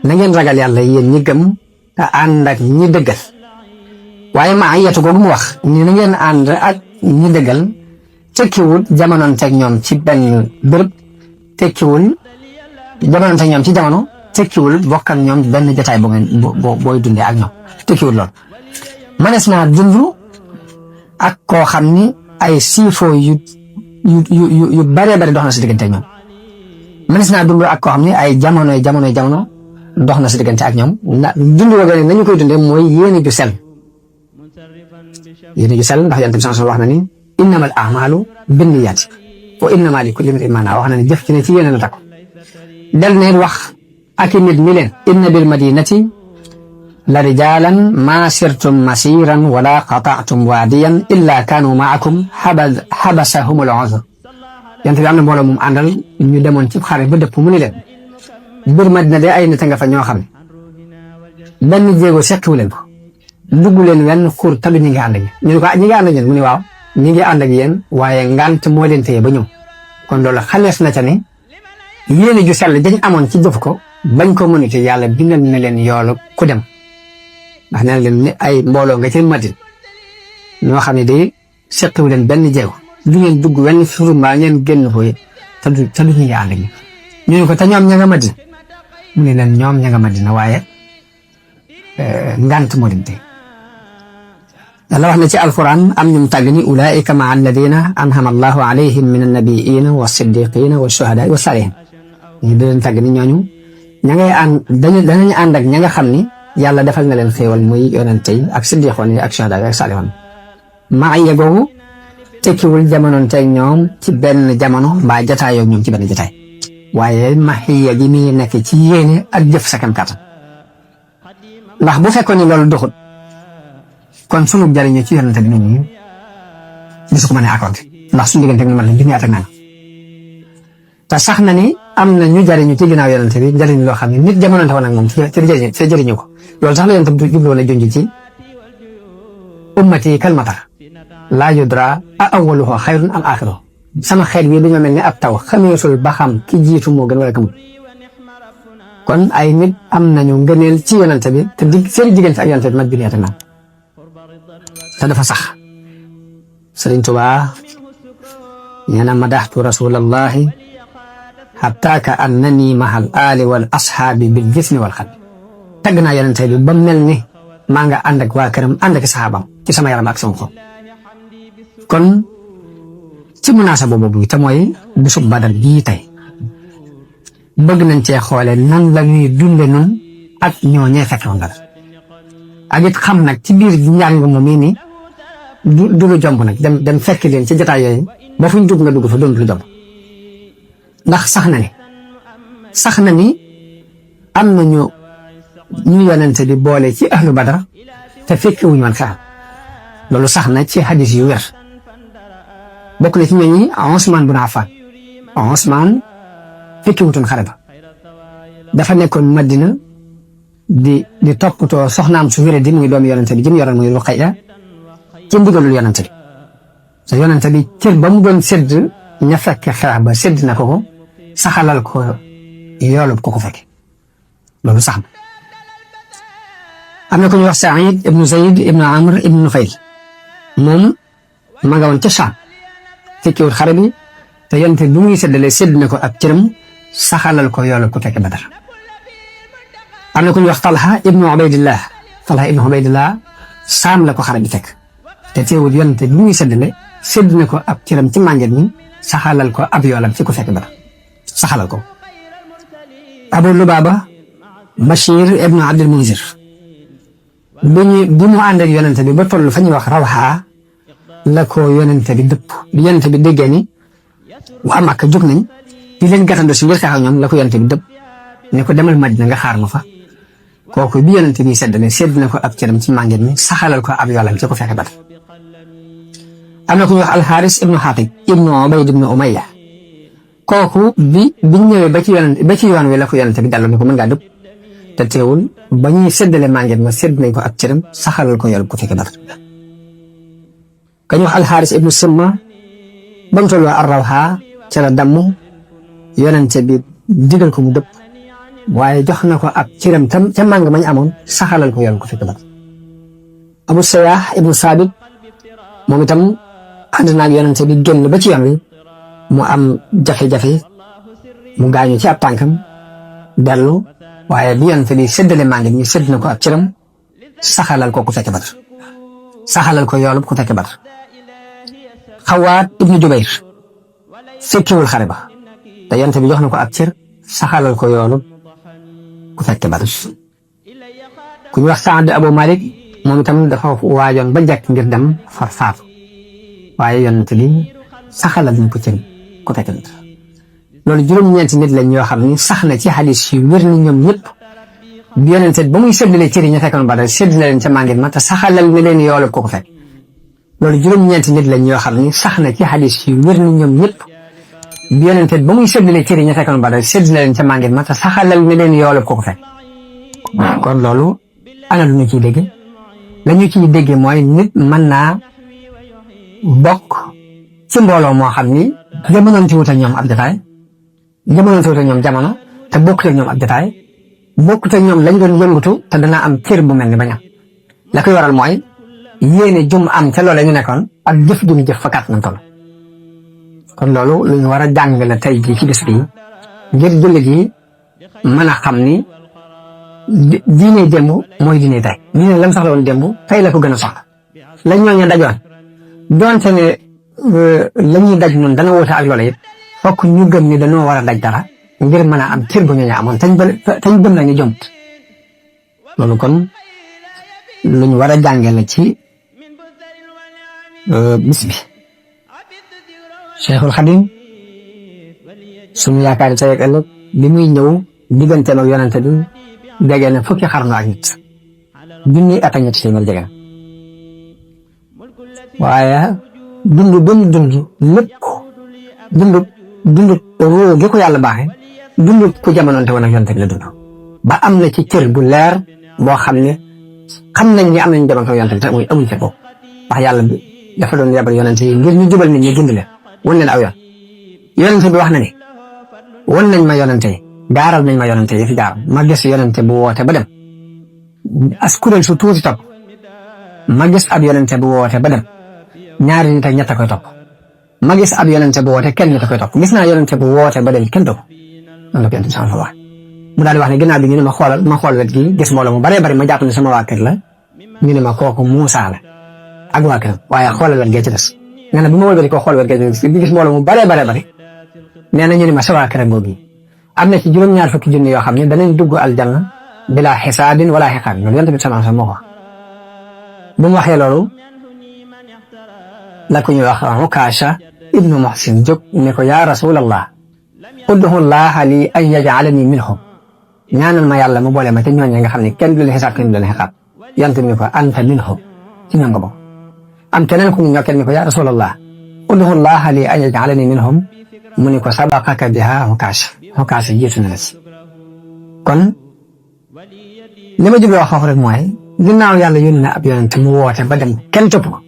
A: na ngeen ragal yàlla yéen ñi gëm te ànd ak ñi dëggal waaye maa yetu googu mu wax ni na ngeen ànd ak ñi dëggal tekkiwul jamonoonteeg ñoom ci benn bërëb tekkiwul jamonoonteeg ñoom ci jamono tekkiwul bokk ak ñoom benn jotaay booy dundee ak ñoom tekkiwul lool manees naa dund ak koo xam ni ay siifoo yu baree bari dox na si diggante ak ñoom manees naa dund ak koo xam ni ay jamono dox na si diggante ak ñoom ndax dund boobu nag nañu koy dundee mooy yéene ju sell ndax yonent bi wax na ni innamal a'maalu binniyaati wa innamaa likulli imri'in maa nawaa wax na ni jëf ci ne ci yéene la takku del ne wax ak nit ñi leen inna bil madinati la rijaalan maa sirtum masiiran wala qata'tum waadiyan illaa kaanuu ma'akum habasahumul 'udhr yonent bi am na mbooloo moom àndal ñu demoon ci xare ba dëpp mu ni leen biir Madina de ay nit nga fa ñoo xam ne benn jéego seqiwu leen ko dugg leen wenn xur talu ñi ngi ànd ak ñu ne ko ñi ngi ànd ak yéen mu ni waaw ñi ngi ànd ak yéen waaye ngant moo leen téye ba ñëw kon loolu xalees na ca ne yéene ju sell dañ amoon ci jëf ko bañ ko mënute yàlla bindal na leen yoolu ku dem ndax nee na leen ni ay mbooloo nga ci Madina ñoo xam ne day seqiwu leen benn jéego du ngeen dugg wenn xur mbaa ngeen génn ko talu ñi ngi ànd ak ñu ne ko te ñoom ña nga Madina mu ne leen ñoom ña nga Madina waaye ngant moo leen téye Yàlla wax na ci alquran am ñum tàgg ni ulaika maa alladina an'ama allahu alayhim min annabiina wa siddiqina wa shuhada wa salihin ñu di leen tàgg ni ñooñu ña ngay ànd danañu ànd ak ña nga xam ni yàlla defal na leen xéewal muy yonente yi ak siddiqoon yi ak shuhada ak salihoon maa ya googu tekkiwul jamonoon teeg ñoom ci benn jamono mbaa jataayoo ñoom ci benn jataay waaye maxiya gi mi nekk ci yéene ak jëf sa kam kàttan ndax bu fekkoon ni loolu doxut kon sunu jariñu ci yonente bi nit ñi gisu ko mën a accordé ndax suñu diggante ñu mën leen junni at ak naan te sax na ni am na ñu jariñu ci ginnaaw yonente bi jariñ loo xam ne nit jamononte woon ak moom ci jëriñu ko loolu sax la yonente bi jublu woon a junj ci ummati kal matar laa yudra a awwaluhu xayrun am axiruhu sama xeet wi dañoo mel ni ab taw xameesul ba xam ki jiitu moo gën wala kamul kon ay nit am nañu ngëneel ci yonente bi te seen diggante ak yonente bi mat junni at ak naan te dafa sax Sëriñ Tuubaa nee na madaxtu rasulallahi hatta ka annani mahal aali wal ashaabi bil jismi wal xalbi tagg naa yonente bi ba mel ni maa nga ànd ak waa këram ànd ak saxaabam ci sama yaram ak sama xol kon ci munaasaba boobu te mooy bisub Badar bii tey bëgg nañ cee xoole nan la ñuy dunde nun ak ñooñee fekkoon Badar ak it xam nag ci biir njàng moom mii ni du lu jomb nag dem fekk leen ci jotaay yooyu ba fuñ dugg nga dugg fa doon lu jomb ndax sax na ni am na ñu yonente di boole ci ahlu Badar te fekki wuñu woon xeex loolu sax na ci hadis yu wér bokk na ci ñooñu Usmaan bun Affaan Usmaan fekki wutoon xare ba dafa nekkoon Madina di toppatoo soxnaam su wéré di muy doomi yonente bi jëm yoroon muy Ruqayya ci ndigalul yonente bi te yonente bi cër ba mu doon sédd ña fekk xeex ba sédd na ko saxalal ko yoolub ko fekk loolu sax na am na ku ñuy wax Saïd ibnu Zayd ibnu Amr ibnu Nufayl moom ma nga woon ca Saam fekkiwut xare bi te yonente bi muy séddale sédd na ko ab cëram saxalal ko yoolub ko fekk Badar am na ku ñuy wax Talha ibnu Ubaydillah Saam la ko xare bi fekk te teewul yonente bi muy séddale sédd na ko ab cëram ci mànget mi saxalal ko ab yoolam fi ko fekk Badar saxalal ko Abu Lubaaba Bashir ibnu Abdul Munzir bi mu ànd ak yonente bi ba toll fa ñuy wax Rawha la ko yonente bi dëpp bi yonente bi déggee ni waa Makka jóg nañ di leen gàttandoo si ngir xeex ak ñoom la ko yonente bi dëpp ne ko demal Madina nga xaar ma fa kooku bi yonente bi séddale sédd na ko ab cëram ci mànget mi saxalal ko ab yoolam ci ko fekk Badar am na ku ñuy wax Alxaaris ibnu Xaatib ibnu Ubayd ibnu Umayya kooku biñ ñëwee ba ci yoon wi la ko yonente bi dallu ne ko mën ngaa dëpp te teewul ba ñuy séddale mànget ma sédd nañ ko ab cëram saxalal ko yool ko fekk Badar ka ñu wax Alxaaris ibnu Simma ba mu toll Ar-Rawha ca la damm yonente bi digal ko mu dëpp waaye jox na ko ab cëram tam ca màng mañ amoon saxalal ko yool ko fekk Badar Abu Sayyah ibnu Saabit moom itam ànd naag yonente bi génn ba ci yoon wi mu am jafe-jafe mu gaañu ci ab tànkam dellu waaye bi yonente bi séddale mànget mi sédd na ko ab cëram saxalal ko ku fekk Badar saxalal ko yoolub ku fekk Badar Xawaat ibnu Jubayr fekkiwul xare ba te yonente bi jox na ko ab cër saxalal ko yoolub ku fekk Badar ku ñu wax Saad Abu Malik moom itam dafa waajoon ba jekk ngir dem far faatu waaye yonente bi saxalal ñu ko cër ku fekk Badar loolu juróom-ñeenti nit lañ yoo xam ni sax na ci xadis yu wér ni ñoom ñëpp bi yonente ba muy séddale cër yi ñu fekkoon Badar séddale leen ca mànget ma te saxalal ne leen yoolub ko fekk loolu juróom-ñeenti nit lañ yoo xam ni sax na ci xadis yu wér ni ñoom ñëpp bi yonente ba muy séddale cër yi ñu fekkoon Badar séddale leen ca mànget ma te saxalal ne leen yoolub ko fekk kon loolu ana lu ñu ciy dégg la ñu ciy dégg mooy nit mën naa bokk ci mbooloo moo xam ni jamonoonte wut ak ñoom ab jotaay jamonoonte wut ak ñoom jamono te bokkut ak ñoom ab jotaay bokkut ak ñoom lañ doon yëngatu te dana am cër bu mel ni bañ am la koy waral mooy yéene jum am ca loola ñu nekkoon ak jëf ju ñu jëf fa kàtt nañ toll kon loolu lu ñu war a jàng la tey jii ci bis bi ngir jullit yi mën a xam ni diine démb mooy diine tey diine lam soxla woon démb tey la ko gën a soxla la ñooñu dajoon doonte ne la ñuy daj noonu dana wute ak loola yëpp fokk ñu gëm ni dañoo war a daj dara ngir mën a am cër bu ñu amoon tañ gëm la ñu jom loolu kon lu ñu war a jàngee la ci bis bi Cheikhul Xadim suñu yaakaar tey ak ëllëg bi muy ñëw digganteem ak yonente bi jege na fukki xarnu ak nit junni at ak ñetti téeméer jege na waaye dund ba mu dund lépp dund ruu gi ko yàlla baaxee dund ku jamonoonte woon ak yonente bi la dund ba am na ci cër bu leer boo xam ne xam nañ ni am nañ jamono ak yonente bi te muy amuñ ca boobu ndax yàlla bi dafa doon yabal yonente yi ngir ñu jubal nit ñi gindi leen wan leen aw yoon yonente bi wax na ni wan nañ ma yonente yi gaaral nañ ma yonente yi fi jaar ma gis yonente bu woote ba dem as kuréel su tuuti topp ma gis ab yonente bu woote ba dem ñaari nit ak ñett a koy topp ma gis ab yonente bu woote kenn nit a koy topp gis naa yonente bu woote ba dem kenn topp noonu la ko yonent bi sallallahu alayhi wa sallam wax mu daal di wax ne ginnaaw bi ñu ne ma xool wet gi gis mbooloo mu baree bari ma jàpp ne sama waa kër la ñu ne ma kooku Muusaa la ak waa kër waaye xoolal wet gee ci des nee na bi ma wëlbati ko xool wet gee ci des di gis mbooloo mu baree bari nee na ñu ne ma sa waa kër boobu am na ci juróom-ñaar fukki junni yoo xam ne danañ dugg aljanna bilaa xisaabin wala xiqaab loolu yonent bi sallallahu alayhi wa sallam moo ko wax bu mu waxee loolu la ko ñuy wax Ukaasha ibnu Muhsin jóg ne ko yaa rasulallah ud'u llaha li an yaj'alani minhum ñaanal ma yàlla mu boole ma te ñooñu nga xam ne kenn du leen xisaab kenn du leen xiqaab yonent bi ne ko anta minhum ci ñoom nga bokk am keneen ku ñu ñokkee ne ko yaa rasulallah ud'u llaha li an yaj'alani minhum mu ne ko sabaqaka biha Ukaasha jiitu na la si kon li ma jubloo wax foofu rek mooy ginnaaw yàlla yónni na ab yonent mu woote ba dem kenn topp ko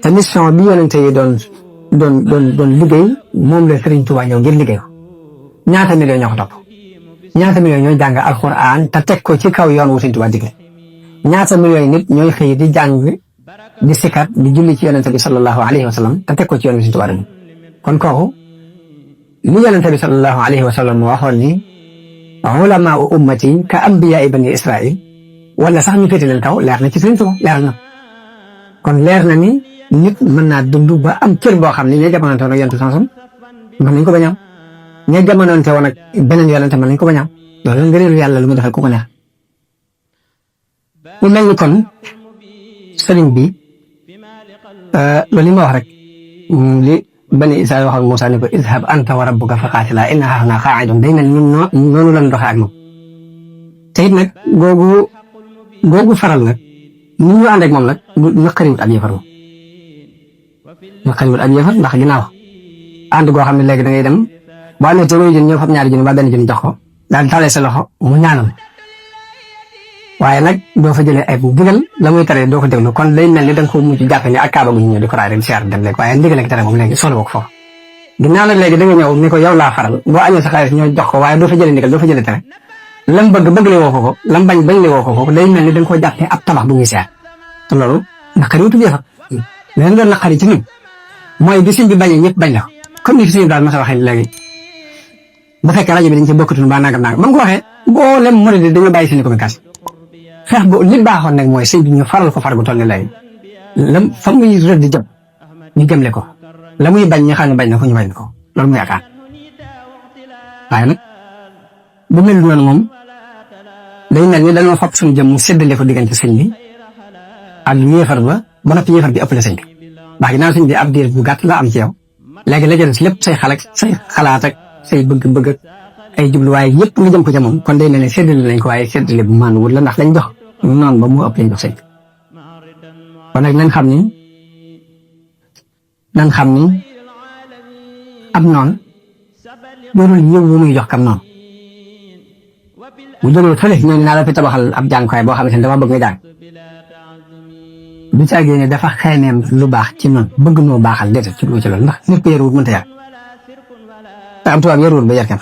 A: te mission bi yonent yi doon liggéey moom la Sëriñ Tuubaa ñëw ngir liggéey ko ñaata millions ñoo ko topp ñaata millions ñooy jàng alxuraan te teg ko ci kaw yoon wu Sëriñ Tuubaa digle ñaata millions yi nit ñooy xëy di jàng di sikkat di julli ci yonent bi sallallahu alayhi wa sallam te teg ko ci yoon wu Sëriñ Tuubaa digle kon kooku li yonent bi sallallahu alayhi wa sallam waxoon ni ulamaa ummati ka ambiyaa bani Israil wala sax ñu féete leen kaw leer na ci Sëriñ Tuubaa leer na kon leer na ni nit mën naa dund ba am cër boo xam ne ña jamonante woon ak yonent sansam mën nañ ko bañ a am ña jamonante woon ak beneen yonent mën nañ ko bañ a am loolu ngëneelu yàlla lu mu defal ku ko neex mu mel ni kon sëriñ bi loolu li ma wax rek li bani Israil wax ak Muusaa ne ko idhab anta wa rabbuka fa qaatilaa innaa haahunaa qaa'iduun day mel ñun noonu lañ doxee ak moom te it nag googu faral nag ni ñu ànd ak moom nag naqariwut ab yëfar moom naqariwut ab yëfar ndax ginnaaw ànd goo xam ne léegi da ngay dem boo amee téeméeri junni ñëw fab ñaari junni ba benn junni jox ko daal di tàllee sa loxo mu ñaanal waaye nag doo fa jëlee ay digal la muy tere doo ko déglu kon day mel ni da nga ko mujj jàppe ni ak kaaba gu ñu ñëw di ko raay rek siyaar dem léegi waaye ndigal ak tere moom léegi soxla ko foofu ginnaaw nag léegi da nga ñëw ni ko yow laa faral boo añee sa xaalis ñoo jox ko waaye doo fa jëlee ndigal doo fa jëlee tere lam bëgg le woo ko lam bañ le woo ko day mel ni da nga koo jàppee ab tabax bu ñuy siyaar te loolu naqari wutu yëfa leen doon naqari ci ñun mooy bi sëñ bi bañee ñëpp bañ la ko comme ni fi sëñ daal ma sa waxee léegi bu fekkee rajo bi dañ ci bokkatuñ ba nangam ba mu ko waxee boo lem murid dañoo bàyyi seen communication xeex bu li baaxoon nag mooy sëñ bi ñu faral ko far gu toll ni léegi lam fa muy rëdd jëm ñu jëmle ko la muy bañ ñi xam ne bañ na ko ñu bañ ko loolu mu yaakaar waaye nag bu mel noonu moom day mel ni dañoo fab suñu jëm mu séddale ko diggante sëñ bi ak yéefar ba noppi yéefar bi ëppale sëñ bi ndax ginnaaw sëñ bi ab diir bu gàtt la am ci yow léegi la jël si lépp say xalaat ak say bëgg-bëgg ak ay jubluwaay yëpp nga jëm ko ca moom kon day mel ne séddale nañ ko waaye séddale bu maanu wut la ndax lañ jox noonu ba mu ëpp lañ jox sëñ bi kon nag nañ xam ni ab noonu loolu ñëw bu muy jox kam noonu bu jógee fële ñooñu naa la fi tabaxal ab jàngukaay boo xamante ne dama bëgg nga jàng du ci àggee ne dafa xeemeem lu baax ci noonu bëgg noo baaxal déedéet ci lu ci loolu ndax nit ko yaruwut mënta yar te am tubaab yaruwut ba yar kenn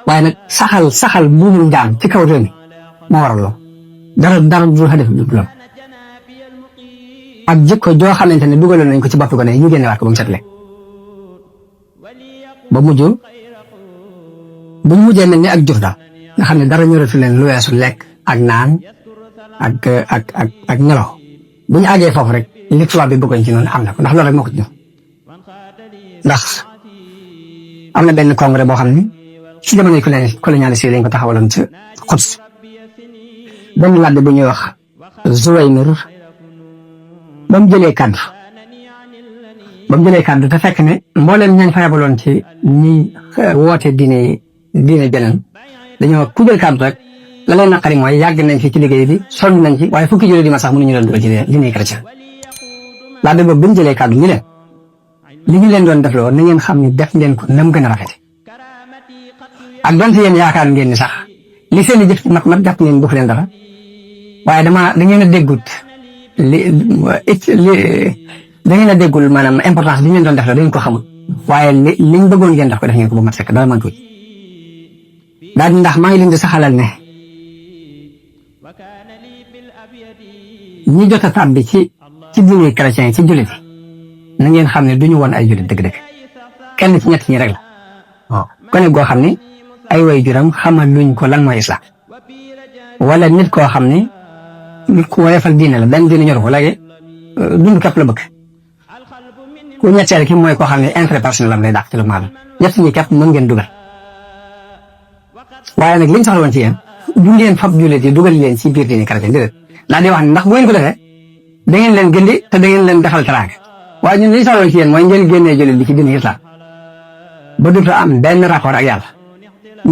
A: waaye nag saxal buumul njaam ci kaw réew mi moo waral lool dara du xa def loolu ak jikko joo xamante ne dugaloon nañ ko ci bopp ko ne ñu génnewaat ko ba mu set lekk ba mujj bu ñu mujjee mel ni ak jur daal nga xam ne dara ñoratu leen lu weesu lekk ak naan ak nelaw bu ñu àggee foofu rek li tubaab bi bëggoon ci noonu am na ko ndax loolu rek moo ko ci ñëw ndax am na benn congrès boo xam ne ci jamonoy colonialiste yi lañ ko taxawaloon ci Quds benn laaj bu ñuy wax Zuwaynir ba mu jëlee kàddu te fekk ne mbooleem ñañ fa yabaloon ci ñi woote diine beneen dañoo ku jël kàddu rek la leen naqari mooy yàgg nañ fi ci liggéey bi sonn nañ ci waaye fukki junni di ma sax mënuñu leen dugal ci diine chrétien laaj boobu bi ñu jëlee kàddu ñu leen li ñu leen doon def loo na ngeen xam ne def ngeen ko nam gën a rafete ak donte yéen yaakaar ngeen ni sax li seen i jëf ci mat jàpp ngeen def leen dara waaye da ngeen a déggut da ngeen a déggul maanaam importance bi ngeen doon def la da ngeen ko xamul waaye liñ bëggoon ngeen def ko def ngeen ko ba mat sekk dara manqué daal ndax maa ngi leen di saxalal ne ñi jot a tàbbi ci diine chrétien ci jullit na ngeen xam ne duñu woon ay jullit dëgg-dëgg kenn ci ñett ñi rek la waaw gone goo xam ne ay waajuram xamal luñ ko lan mooy islam wala nit koo xam ne nit ku woyofal diine la benn diine ñor ko léegi dund képp la bëgg ku ñetteel ki mooy koo xam ne intérêt personnel am lay dàq ci lu maanaam ñett ñi képp mën ngeen dugal waaye nag liñ soxla woon ci yéen du ngeen fab jullit yi dugal leen ci biir diine chrétien déedéet laa di wax ne ndax bu ngeen ko defee da ngeen leen gëndi te da ngeen leen defal teraanga waaye ñun liñ soxla woon ci yéen mooy ngeen génnee jullit bi ci diine islam ba dootu am benn rapport ak yàlla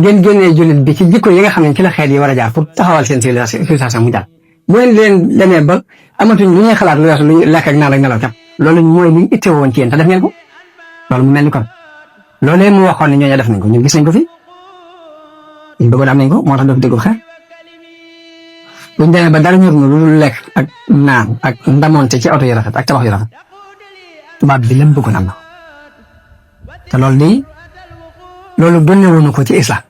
A: ngeen génnee jullit bi ci jikko yi nga xam ne ci la xeet yi war a jaar pour taxawal seen civilisation mu jàll bu ngeen leen demee ba amatuñ lu ñuy xalaat lu weesu lu lekk ak naan ak nelaw cap loolu mooy liñ itte woon ci yéen te def ngeen ko loolu mu mel ni kon loolee mu waxoon ne ñooñu def nañ ko ñun gis nañ ko fi ñu bëggoon am nañ ko moo tax dafa déglu xeex buñ demee ba dara ñor na lu lekk ak naan ak ndamonte ci oto yu rafet ak tabax yu rafet tubaab bi lam bëggoon am na te loolu donne wuñu ko ci islam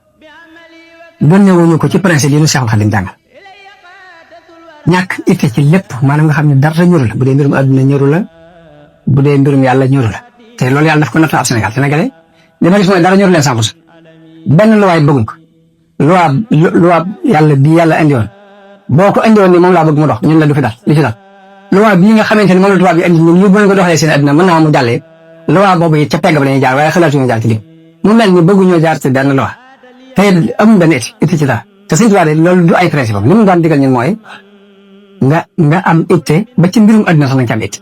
A: donne wuñu ko ci principe yi ñu Seexul Xadiim jàngal ñàkk itte ci lépp maanaam nga xam ne dara ñoru la bu dee mbirum àdduna ñoru la bu dee mbirum yàlla ñoru la te loolu yàlla daf ko nattu ab Sénégal sénégalais li ma gis mooy dara ñoru leen 100% benn luwaay bëgguñ ko luwaa yàlla bii yàlla indi woon boo ko indi woon ni moom laa bëgg mu dox ñun la du fi dal li ci dal luwaa bii nga xamante ni moom la tubaab bi indi ñun ñu bëgg ko doxalee seen àdduna mën naa mu jàllee luwaa boobu it ca pegg ba lañuy jaar waaye xalaatuñu jaar ci digg mu mel ni bëgguñoo jaar ci benn luwaa te amul benn itti ci dara te Sëñ Tuubaa loolu du ay principe am li mu daan digal ñun mooy nga am itte ba ci mbirum àdduna sax nañ ci am itte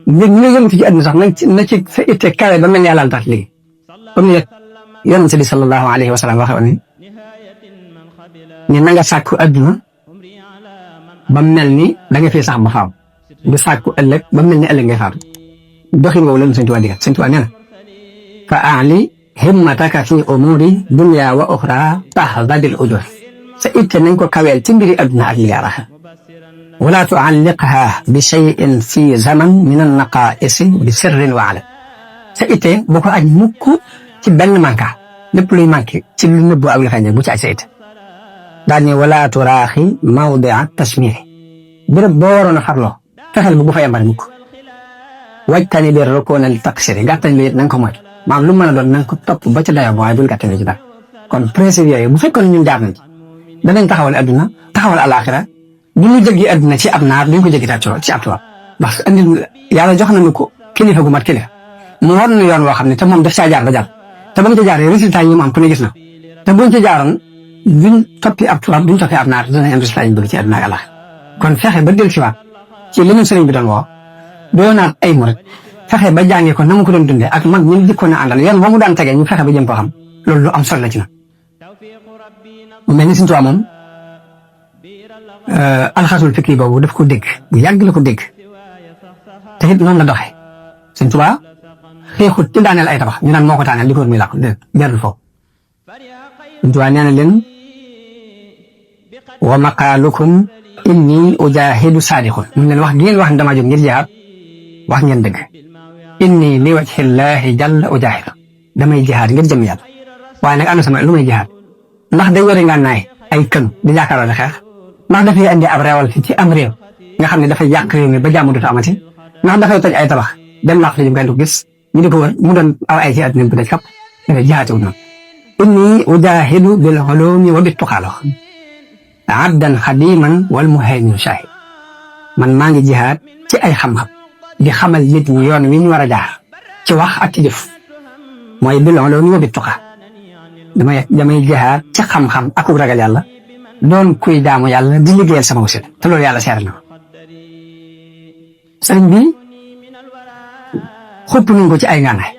A: ñu nga yëngatu ci àdduna sax na ci sa itte kawe ba mel ni yàlla tax léegi comme ni yonent bi sallallahu alayhi wa sallam waxee ni na nga sàkku àdduna ba mel ni da nga fi sax ba faaw nga sàkku ëllëg ba mel ni ëllëg ngay faatu doxin woowu la Sëñ Tuubaa digal Sëñ Tuubaa nee na fa aali himmataka fi umuri dunya wa uxra tahdadil ujur sa itte nañ ko kaweel ci mbiri àdduna ak ligaaraxa wala tualliqha bi cheyin fi zaman min annaqaisi bi sirrin wa ala sa itte bu ko aj mukk ci benn manka lépp luy manqué ci lu nëbbu ak lu feeñ bu ci aj sa itte daal ni wala turaaxi mawdia tasmiri béréb boo waroon a farloo fexeel bu fa yambari mukk wajtani bi rukunal taksiri gàttañ bi it na nga ko moytu maanaam lu mën a doon na nga ko topp ba ca dayoo waaye bul gàttañ ci dara kon principe yooyu bu fekkoon ñun jaar nañ ci danañ taxawal adduna taxawal alaxira bu ñu jéggi adduna ci ab naar duñ ko jéggi ci ab tubaab ndax andi yàlla jox nañu ko kilifa gu mat kilifa mu war na yoon woo xam ne te moom daf caa jaar ba jàll te ba mu ca jaaree résultat yi mu am ku ne gis na te buñ ci jaaroon duñ toppi ab tubaab duñ toppi ab naar danañ am résultat yi bëgg ci adduna ak alaxira kon fexe ba del siwaat ci li ñu sëriñ bi doon woo doonaat ay murit fexe ba jàngee ko na mu ko doon dundee ak mag ñi jikkoon a àndal yoon ba mu daan tegee ñu fexe ba jëm koo xam loolu lu am solo la ci na mu mel ni Sëñ Tuubaa moom alxasul fikri boobu daf ko dégg bu yàgg la ko dégg te it noonu la doxee Sëñ Tuubaa xeexut ci daaneel ay tabax ñu naan moo ko daaneel li ko muy làqu déedéet jarul foofu Sëñ Tuubaa nee na leen wa maqaalukum inni ujahidu saadiqun mu leen wax gi ngeen wax ne damaa jóg ngir jihaad wax ngeen dëgg inni li wajhillahi jalla ujahidu damay jihaad ngir jëm yàlla waaye nag am na sama lu may jihaad ndax day wari nga naay ay kën di jàkkaarloo di xeex ndax dafay andi ab réewal ci am réew nga xam ne dafay yàq réew mi ba jàmm dootu amati ndax dafay toj ay tabax dem làq li kenn du gis ñu di ko wër mu doon aw ay ci àdduna bi daj kap dafay jihaatewut noonu inni ujahidu bil ulumi wa bit tuqaalo abdan xadiman wal muhaymin shahid man maa ngi jihaad ci ay xam-xam di xamal nit ñi yoon wi ñu war a jaar ci wax ak ci jëf mooy bil ulumi wa bit tuqaa damay jihaad ci xam-xam ak ragal yàlla doon kuy jaamu yàlla di liggéeyal sama wasit te loolu yàlla seeral na ko sëriñ bi xupp nañ ko ci ay ngànnaay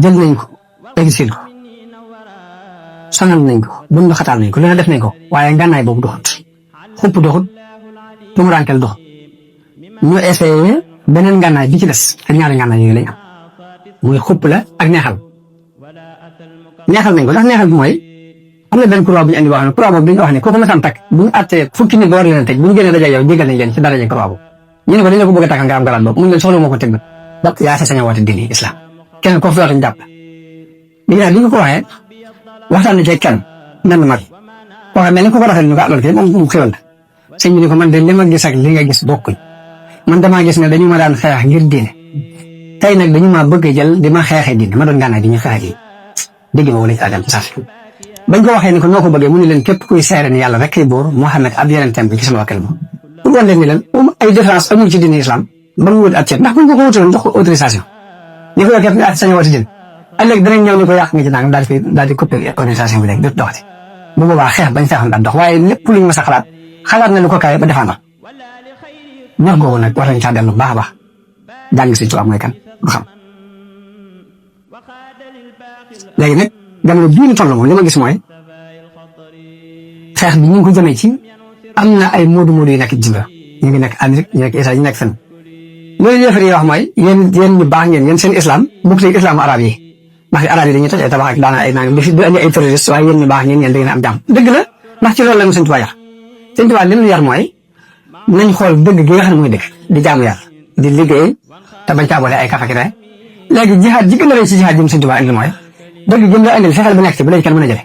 A: jël nañ ko exil ko sonal nañ ko bundu xataal nañ ko lu ne def nañ ko waaye ngànnaay boobu doxut xupp doxut tumuraankel doxut ñu essayé beneen ngànnaay bi ci des ak ñaari ngànnaay yooyu lañ am muy xupp la ak neexal nañ ko ndax neexal bi mooy am na benn croix bu ñu andi boo xam ne croix boobu dañuy wax ne kooku ma sam takk bu ñu àttee fukki nit ba war leen a teg bu ñu génnee daje yow jégal nañ leen ci daraje croix boobu ñu ne ko dañ la ko bëgg a takkal nga am garaat boobu mu leen soxla moo ko teg ba yaa sa sañ a woote diine islam kenn ko fi woote ñu jàpp léegi nag li nga ko waxee waxtaan na ci kenn nan mag koo xam ne ko ko rafetlu ñu ko loolu kay moom xéwal la sëñ bi ni ko man de li ma gis ak li nga gis bokkuñ man damaa gis ne dañu ma daan xeex ngir diine tey nag dañu ma bëgg a jël di ma xeexee diine ma doon gànnaay di ñu xeexee diine dégg ma wala ci àddam sax bañ ko waxee ni ko noo ko bëggee mu ne leen képp kuy seere ni yàlla rek kay buur Muhammad ab yonentam bi ci sama wakkal moom pour wan leen ni leen ay différence amul ci diine islam ba mu wut at ceeb ndax buñ ko ko wutaloon jox ko autorisation ñu ko yokkee nga sañ woote din ëllëg danañ ñëw ni ko yàq nga ci nangam daal di coupé autorisation bi léegi dootu doxati bu boobaa xeex bañ saxoon daal dox waaye lépp luñ mas a xalaat na lu ko kawe ba defaan la ñor googu nag war nañ caa dellu baax a baax jàng si ci am mooy kan du xam léegi nag jamono bii ñu toll moom li ma gis mooy xeex bi ñu ngi ko jëmee ci am na ay moodu yu nekk Jimba ñu ngi nekk Amérique ñu nekk Israël ñu nekk fenn loolu yëf yi wax mooy yéen ñu baax ngeen yéen seen islam bokk ci islamu arab yi ndax arab yi dañuy toj ay tabax ak daana ay nangam di andi ay terroriste waaye yéen ñu baax ngeen da ngeen am jàmm dëgg la ndax ci loolu la mu Sëñ Tuubaa yar Sëñ Tuubaa li mu yar mooy nañ xool dëgg gi nga xam ne mooy dëgg di jaamu yàlla di liggéey te bañ caa boole ay kafakite léegi jihaad ji gën a rëy ci jihaad jëm Sëñ Tuubaa indi mooy dëgg jëm la indil fexeel bu nekk ci bu la ci kenn mën a jële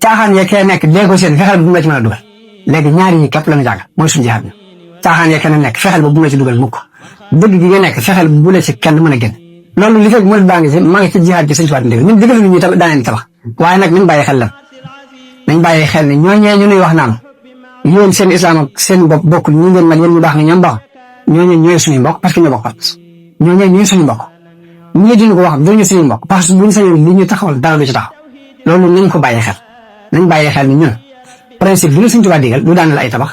A: caaxaan yee kee nekk dee ko seen fexeel bu mu la ci mën a dugal léegi ñaari yi képp la ñu jàng mooy suñu jihaad bi caaxaan yee kenn nekk fexeel ba bu mu la ci dugal mukk dëgg gi nga nekk fexeel bu la ci kenn mën a génn loolu li fekk murid baa ngi ci maa ngi ci jihaad ji Sëñ Tuubaa ndigal ñun digal ñu daaneen tabax waaye nag nañ bàyyi xel lan nañ bàyyi xel ne ñooñee ñu nuy wax naan yéen seen islam ak seen bopp bokkul ñu ngeen mel yéen ñu baax nga ñoom baax ñooñee ñooy suñuy mbokk parce que ñoo bokk pas ñooñee ñooy suñu mbokk ñii diñu ko wax duñu suñu mbokk parce que buñu sañoon li ñu taxawal dara du ci taxaw loolu nañ ko bàyyi xel nañ bàyyi xel ni ñun principe bi la Sëñ Tuubaa digal du daanal ay tabax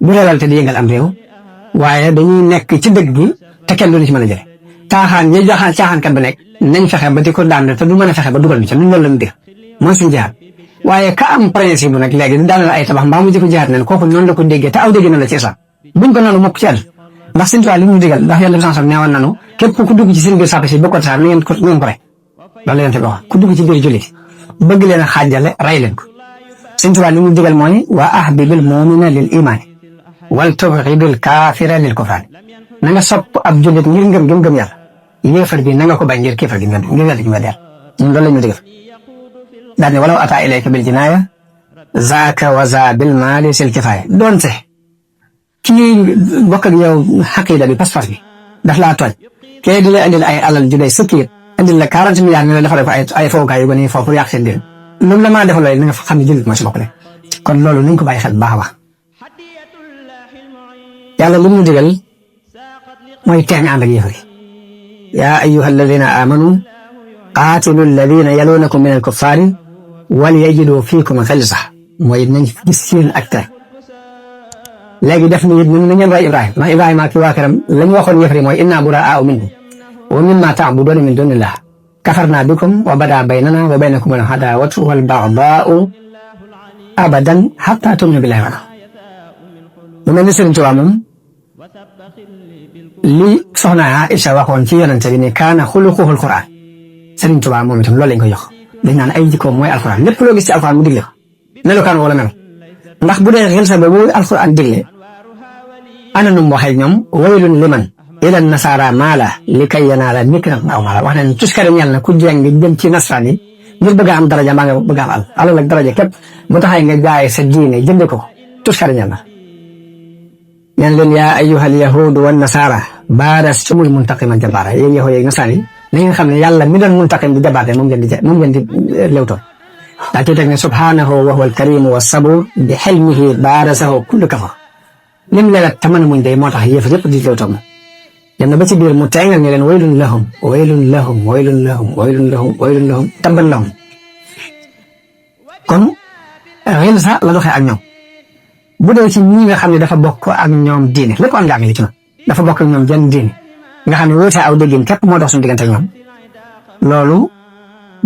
A: du reelal te di yëngal am réew waaye dañuy nekk ci dëgg gi te kenn du ci mën a jële caaxaan ñi caaxaankat ba nekk nañ fexe ba di ko daan te du mën a fexe ba dugal ñu ca ñun loolu lañ digal mooy suñu jihaad waaye ka am principe bu nag léegi di daanal ay tabax mbaa mu jëkko jihaad nen kooku noonu la ko déggee te aw dégg na la ci islam buñ ko noonu mokk ci àll ndax Sëñ Tuubaa li ñu digal ndax yàlla bi neewoon nanu képp ku dugg ci seen biir sàppe si bëgg ko tasaar ni ngeen ko rey loolu yonent bi wax ku dugg ci biir jullit bëgg leen a xaajale rey leen ko Sëñ Tuubaa li ñu digal mooy wa ahbibil mu'mina lil imaani wal tubghidil kaafira lil kufraani na nga sopp ab jullit ngir ngëm yàlla yéefar bi na nga ko bañ ngir kéefar gi ngir yàlla gi nga der ñun loolu la ñu digal daal ne walaw ataa ilayka bil jinaaya zaaka wa za bil maali sil kifaaya doonte kii bokk ak yow xaqiida bi pas-pas bi daf laa tooñ kee di la indil ay alal ju day sëkkiit indil la 40 milliards ne la defal ko ay fowukaay yu gën a foofu pour yàq seen diin loolu la mën a defal loolu na nga xam ne jullit mooy si bokk le kon loolu nañ ko bàyyi xel baax a baax yàlla li mu digal mooy teeñ ànd ak yéefar yi yaa ayyuha alladina amanu qaatilu alladina yaluunakum min alkuffaari wal yajidu fiikum xilsa mooy nañ gis seen ak tere léegi def ni it ñun na ngeen roy Ibrahima ndax Ibrahima ak waa këram la ñu waxoon yëfari mooy inna buraa'u minkum wa mimma ta'buduuna min duunillah kafarnaa bikum wa badaa baynanaa wa baynakum al-'adaawatu wal bagdaa'u abadan hattaa tu'minu billaahi wahdahu mu mel ni Sëriñ Tuubaa moom li soxna Aïcha waxoon ci yonente bi ne kaana xuluquhul Qur'aan Sëriñ Tuubaa moom itam loolu lañ ko jox dañ naan ay jikkoom mooy alquran lépp loo gis ci alquran mu digle ko melukaan wala mel ndax bu dee xel sa ba bu alquran digle ana nu mu waxee ñoom waylun liman ila nasaara maala li kay yanaala nikran aw maala wax nañ tuskare ñal na ku jeng jëm ci nasaraan yi ngir bëgg a am daraja mbaa nga bëgg a am alal ak daraja képp bu taxay nga jaay sa diine jënde ko tuskare ñal na ñaan leen yaa ayyuha alyahudu wan nasaara baarastumul muntaqiman jabaara yéen yahud yi nasaraan yi na ngeen xam ne yàlla mi doon muntaqim di jabaate moom ngeen di lewtoon daa ci teg ne subhanahu wa huwa alkarimu wa sabur bi xelmihi baarasahu kullu kafar lim leelat taman muñ day moo tax yëf yëpp di lewtoon dem na ba ci biir mu teengal ne leen waylun lahum waylun lahum waylun lahum waylun lahum waylun lahum tabban lahum kon xel sa la doxee ak ñoom bu dee ci ñi nga xam ne dafa bokk ak ñoom diine lépp am njàng li ci noonu dafa bokk ak ñoom jenn diine nga xam ne wóote aw déggin képp moo dox suñu diggante ak ñoom loolu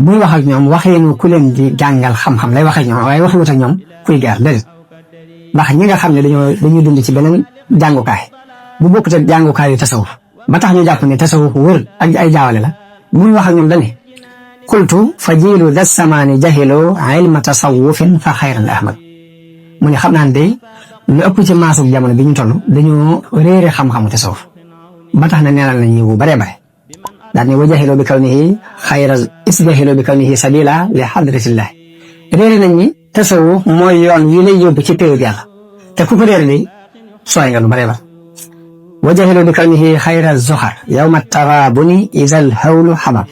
A: buy wax ak ñoom waxeenu ku leen di jàngal xam-xam lay waxee ñoom waaye waxewut ak ñoom kuy gaar déedéet ndax ñi nga xam ne dañuy dund ci beneen jàngukaay bu bokkut ak jàngukaay yu tasawuf ba tax ñu jàpp ne tasawuf wër ak ay jaawale la buy wax ak ñoom dañu qultu fa jiilu da samaani jahilu ilma tasawufin fa xayran ahmad mu ne xam naa ne day lu ëpp ci maasug jamono bi ñu toll dañoo réere xam-xamu tasawuf ba tax na neenal nañu bu bare bare daal ne wa jahilu bi kawnihi xayra isjahilu bi kawnihi sabila li hadratillah réere nañ ni tasawuf mooy yoon wi lay yóbbu ci péew yàlla te ku ko réere day sooy nga lu bare bare wa jahilu bi kawnihi xayra zoxar yawma tarabuni isal hawlu xamam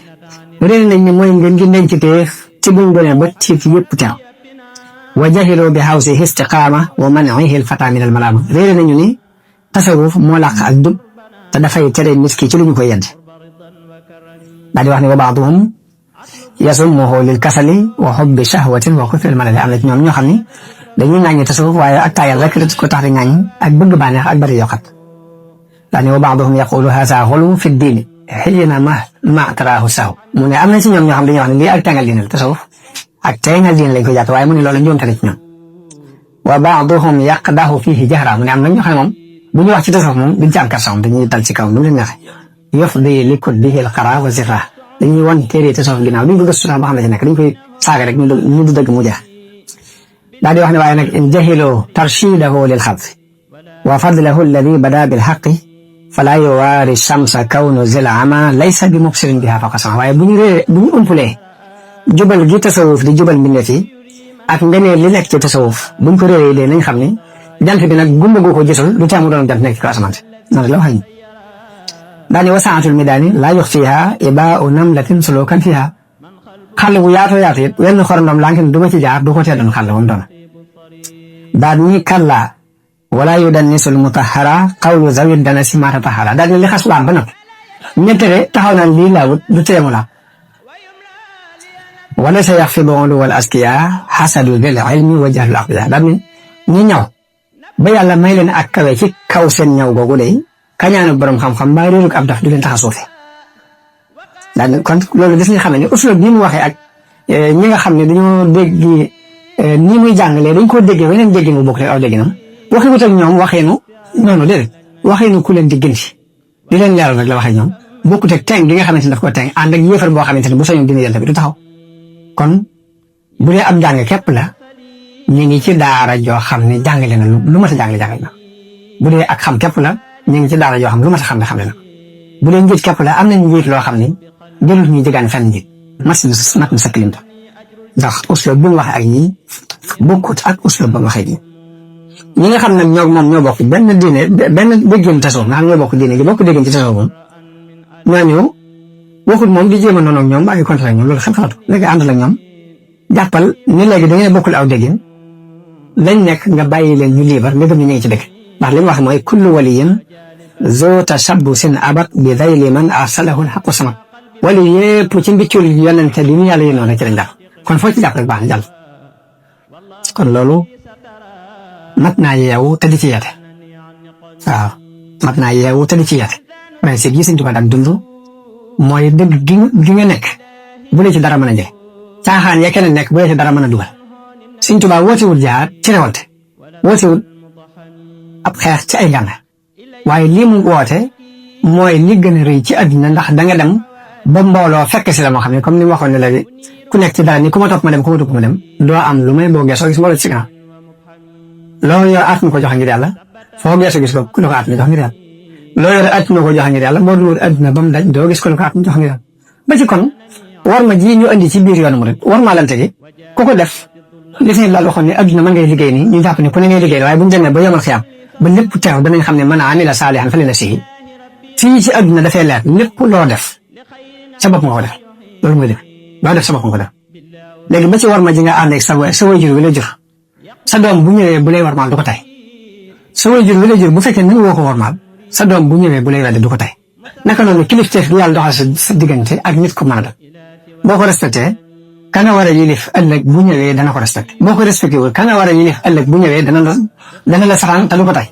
A: réere nañ ni mooy ngeen gi denc ci buñ doonee ba tiit yëpp teew wa jahiloo bi hawsihi istiqaama wa manihi al-fata min al-malaama réere nañu ni tasawuf moo làq ak dub te dafay tere nit ki ci lu ñu koy yedd daal di wax ne wa baaduhum yasummuhu lil kasali wa hubbi shahwatin wa kufri al-malali am na ci ñoom ñoo xam ni dañuy ŋàññi tasawuf waaye ak taayal rek ko tax di ŋàññ ak bëgg bànneex ak bari yokkat daal di wa baaduhum yaqulu haza ghuluw fi diini xiina ma taraahu saw mu ne am na ci ñoom ñoo xam dañuy wax ne lii ak tàngal diine la tasawuf ak teengal diine lañ ko jàpp waaye mu ne loolu njuumte la ci ñoom wa baaduhum yaqdahu fihi jahra mu ne am na ñoo xam ne moom bu ñu wax ci tasawuf moom duñ ci am karsan dañuy dal ci kaw nu leen neexee yufdi li kullihi al-qara wa zifra dañuy wan téere tasawuf ginnaaw duñ ko gëstu sax ba xam ne ci nekk dañ koy saaga rek ñu du dëgg mu jeex daal di wax ne waaye nag in jahiloo tarshidahu lil xalq wa fadlahu alladi bada bil xaqi fala yuwaari shamsa kawnu zil ama laysa bi mubsirin biha faqa sama waaye bu ñu umpulee jubal gi tasawuf di jubal mbindeef yi ak ngeneen li nekk ci tasawuf buñ ko réeree dee nañ xam ni jant bi nag gumba goo ko gisul lu tax mu doon jant nekk ci kaw asamaan si noonu la waxee daani wasaatul midaani laa yux fiha ibaau namlatin sulukan fiha xàll bu yaatoo yaatu it wenn xorondom lankin du ma ci jaar du ko tee doon xàll woon doon daal ni kalla wala yudannisul mutahara qawlu zawid dana si mata tahara daal ni li xas laam ba nag ñettere taxaw naan lii laawut du teemu la wala sa yax fi boondu wal askiya xasadu bil ilmi wa jahlul aqdiya daal ni ñi ñaw ba yàlla may leen ak kawe ci kaw seen ñaw googu day kañaanu borom xam-xam mbaa réerug ab daf du leen tax a suufe daal kon loolu des nga xam ne uslub bi mu waxee ak ñi nga xam ne dañoo dégg ni muy jàngalee dañ koo déggee weneen déggin bu bokk rek aw dégginam waxi wut ak ñoom waxeenu noonu déedéet waxeenu ku leen di gënti di leen leeral rek la waxee ñoom bokkut ak teng gi nga xamante ne daf ko teng ànd ak yéefar boo xamante ne bu sañoon dina yàlla bi du taxaw kon bu dee ab jàng képp la ñu ngi ci daara joo xam ne jàngale na lu mat a jàngale na bu dee ak xam képp la ñu ngi ci daara joo xam lu mat a xam ne xamle na bu dee njiit képp la am nañ njiit loo xam ne jëlut ñuy jëgaan fenn njiit mat na sa kilimta ndax uslub bi mu waxee ak ñii bokkut ak uslub ba mu waxee nii ñi nga xam nag ñoo bokk benn diine benn déggin tasawuf nga xam ñoo bokk diine gi bokk déggin ci tasawuf moom ñooñu waxut moom di jéem a noonu ak ñoom baa ngi contre ak ñoom loolu xel xalaatu léegi àndal ak ñoom jàppal ni léegi da ngeen bokkul aw déggin lañ nekk nga bàyyi leen ñu liibar nga gëm ni ñu ngi ci dëkk ndax li mu wax mooy kullu waliyin zo tashabbusin abat bi dayli man arsalahu alxaqu samat wali yépp ci mbiccul yonente bi ñu yàlla yéenoon rek ci lañ def kon foo ci jàpp rek baax na jàll kon loolu mat naa yeewu te di ci yeete waaw mat naa yeewu te di ci yeete principe yi Sëñ Tuubaa daan dund mooy dëgg gi nga nekk bu dee ci dara mën a jële caaxaan ya keneen nekk bu dee ci dara mën a dugal Sëñ Tuubaa wootewul jihaad ci révolte wootewul ab xeex ci ay ngànnaay waaye lii mu woote mooy li gën a rëy ci àddina ndax da nga dem ba mbooloo fekk si la moo xam ne comme ni ma waxoon ne léegi ku nekk ci dara ni ku ma topp ma dem ku ma topp ma dem doo am lu may boo geesoo gis mbooloo ci kanam loolu yor at mi ko joxe ngir yàlla foo geesoo gis ko ku la ko at mi jox ngir yàlla loolu yor at mi ko joxe ngir yàlla boo dul àddina ba mu daj doo gis ku la ko at mi jox ngir yàlla ba ci kon war ma ji ñu andi ci biir yoonu murid war maa lante gi ku ko def li fi laal waxoon ne àdduna mën ngay liggéey nii ñu jàpp ne ku ne ngay liggéey waaye bu ñu demee ba yomal xiyaam ba lépp teew danañ xam ne man amila saalihan fa li nafsihi fii ci àdduna dafay leer lépp loo def sa bopp nga ko def loolu mooy def loo def sa bopp nga ko def léegi ba ci war ma ji nga ànd ak sa waajur wi la jur sa doom bu ñëwee bu lay warmaal du ko tay sa waajur wi la jur bu fekkee ni woo ko warmaal sa doom bu ñëwee bu lay weddi du ko tay naka noonu kilifteef du yàlla doxal sa diggante ak nit ku mën a def boo ko respecté ka nga war a yilif ëllëg bu ñëwee dana ko respecté boo ko respecté wul ka nga war a yilif ëllëg bu ñëwee dana la saxaan te du ko tay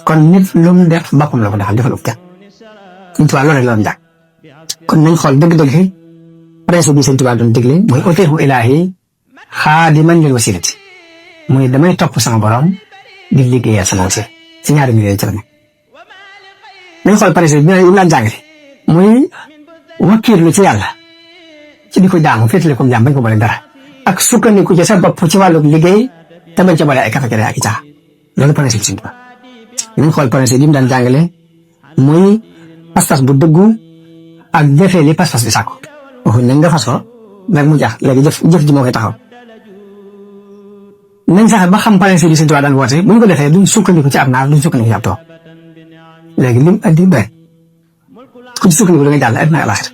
A: kon nit lu mu def boppam la ko defal defal ub kenn Sëñ Tuubaa loolu rek la doon jàng kon nañ xool dëgg-dëgg principe bi Sëñ Tuubaa doon digle mooy utiihu ilaahi xaadiman lil wasilati muy damay topp sama borom di liggéeyal sama wasila ci ñaari mbir yooyu ci la nekk nañ xool principe bi ñu naan jàngale muy wakkiirlu ci yàlla ci di ko jaamu féetale ko jaam bañ ko boole dara ak sukkandiku ci sa bopp ci wàllu liggéey te bañ ca boole ay kafakere ak i caa loolu principe Sëñ Tuubaa nañ xool principe yi mu daan jàngale muy pas-pas bu dëggu ak jëfee li pas-pas bi sàkku waxuñ nañ nga fas ko nag mu jax léegi jëf ji moo koy taxaw nañ sax ba xam principe yi Sëñ Tuubaa daan woote bu ñu ko defee duñ sukkandiku ci ab naar duñ sukkandiku ci ab toog léegi lim andi bëri ku ci sukkandiku da nga jàll àddina ak àllaaxira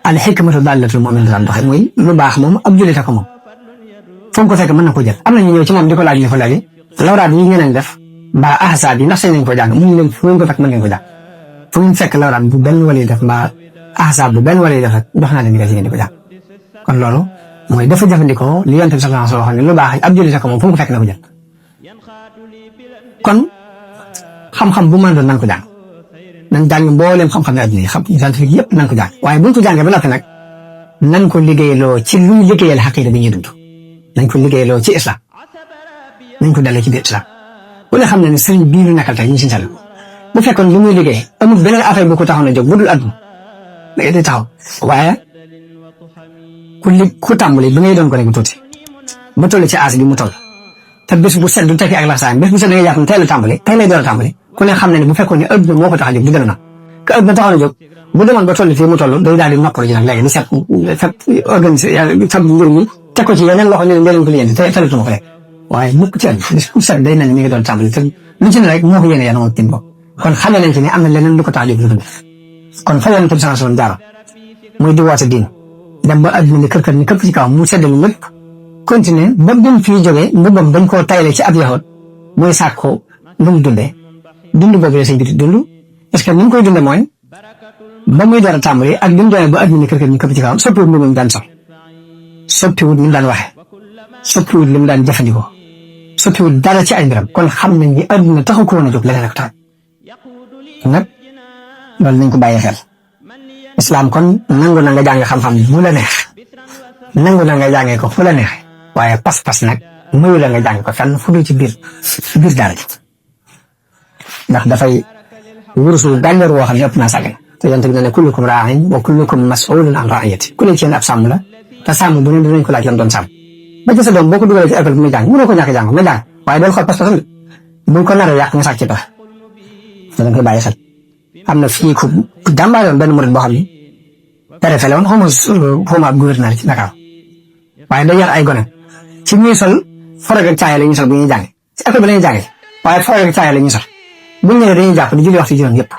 A: al hikmatu dallatul mu'min daan doxe muy lu baax moom ab jullit ko moom fu mu ko fekk mën na ko jël am na ñu ñëw ci moom di ko laaj li ko laaj lawraat yi ngeen def mbaa ahsaab yi ndax sañ nañ ko jàng mun leen fu ngeen ko fekk mën ngeen ko jàng fu ngeen fekk lawraat bu benn wali def mbaa ahsaab bu benn wali def rek dox naa leen di ngeen di ko jàng kon loolu mooy dafa jëfandikoo li yonent bi sallallahu alayhi wa sallam lu baax ab jullit ko moom fu mu ko fekk na ko jël kon xam-xam bu mën doon nan ko jàng nañ jàng mbooleem xam-xam ne adduna yi xam scientifique yëpp nan ko jàng waaye buñ ko jàngee ba noppi nag nan ko liggéeyloo ci luy liggéeyal xaqiida bi ñuy dund nañ ko liggéeyloo ci islam nañ ko dalee ci biir islam bu ne xam ne ne sëriñ bii ñu nekkal tey ñu si sal bu fekkoon li muy liggéey amul beneen affaire bu ko taxaw na jóg bu dul adduna day taxaw waaye ku tàmbali bi ngay doon ko rek bu tuuti ba toll ci aas bi mu toll te bés bu set du tekki ak laxsaan bés bu set da ngay jàpp ne tey la tàmbali tey lay door a tàmbali ku ne xam ne ne bu fekkoon ne adduna moo ko tax a jóg du gën a nag que adduna taxaw na jóg bu demoon ba toll fii mu toll day daal di noppalu ji nag léegi di set organisé sa mbir mi teg ko ci yeneen loxo ne leen ko lijjanti te talatuma ko rek waaye mukk ci bés bu set day mel ni mi ngi doon tàmbali te lu ci ne rek moo ko yéene yàlla moom tim bopp kon xamee nañ ci ne am na leneen lu ko tax a jóg lu dul kon fa yonent bi sallallahu alayhi wasallam jaara muy di woote diin dem ba adduna ni kër ni këpp ci kaw mu seddal lépp continuer ba bi mu fii jógee mbubam dañ koo tayle ci ab yaxoot muy sàkko lu mu dundee dund boobu la sëñ bi di dund parce que ni mu koy dundee mooy ba muy door a tàmbali ak bi mu doonee ba adduna ni kër ni këpp ci kaw soppiwut li mu daan sol soppiwut ni mu daan waxe soppiwut li mu daan jëfandikoo soppiwut dara ci ay mbiram kon xam nañ ni adduna taxu ko woon a jóg leneen ak tax nag loolu nañ ko bàyyi xel islam kon nangu na nga jàng xam-xam bu la neex nangu na nga jàngee ko fu la neex waaye pas-pas nag mayu la nga jàng ko fenn fu dul ci biir daara ji ndax dafay wurusul gànneer woo xam ne ëpp naa sàggan te yonent bi ne kullukum raa'in wa kullukum mas'ulun an ra'iyati ku ne ci yéen ab sàmm la te sàmm bu ne dinañ ko laaj lam doon sàmm ba ci sa doom boo ko dugalee ci école bi muy jàng mënoo ko ñàkk jàng na jàng waaye doon xool pas-pasam de buñ ko nar a yàq nga sàcc ci tax danañ koy bàyyi xel am na fii ku jàmbaare benn murid boo xam ni préfet la woon xaw ma ab gouverneur ci Dakar waaye day yar ay gone ci ñuy sol forog ak caaya la ñuy sol bu ñuy jàng ci école bi la ñuy jàng waaye forog ak caaya la ñuy sol bu ñu ñëwee dañuy jàpp di julli waxtu juróom yëpp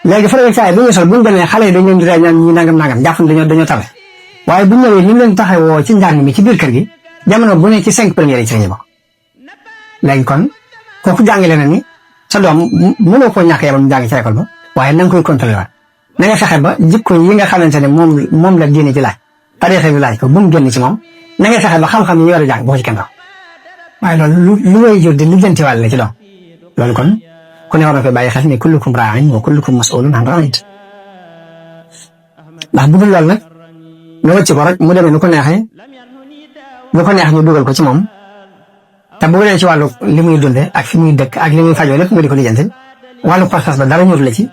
A: léegi forog ak caaya bu ñuy sol bu ñu demee xale yi dañ leen di rey ñaan ñi nangam jàpp dañoo tawe waaye bu ñu ñëwee ni mu leen taxawoo ci njàng mi ci biir kër gi jamono bu ne ci 5 premières yi ci la ñu bokk léegi kon kooku jàngale na ni sa doom mënoo koo ñàkk yabal mu jàng ci école ba waaye na nga koy contrôler waat na nga fexe ba jikko yi nga xamante ne moom la diine ci laaj tariixa bi laaj ko bu mu génn ci moom na nga fexe ba xam-xam yi ñu war a jàng boo ci kenn raw waaye loolu lu way jur di lijjanti wàll la ci doom loolu kon ku ne war na koy bàyyi xel ne kullukum raa'in wa kullukum mas'ulun an ra'iyyatihi ndax bu dul loolu nag nga wàcc ko rek mu demee nu ko neexee lu ko neex ñu dugal ko ci moom te bu dee ci wàllu li muy dunde ak fi muy dëkk ak li muy fajoo lépp nga di ko lijjanti wàllu pas-pas ba dara ñor la ci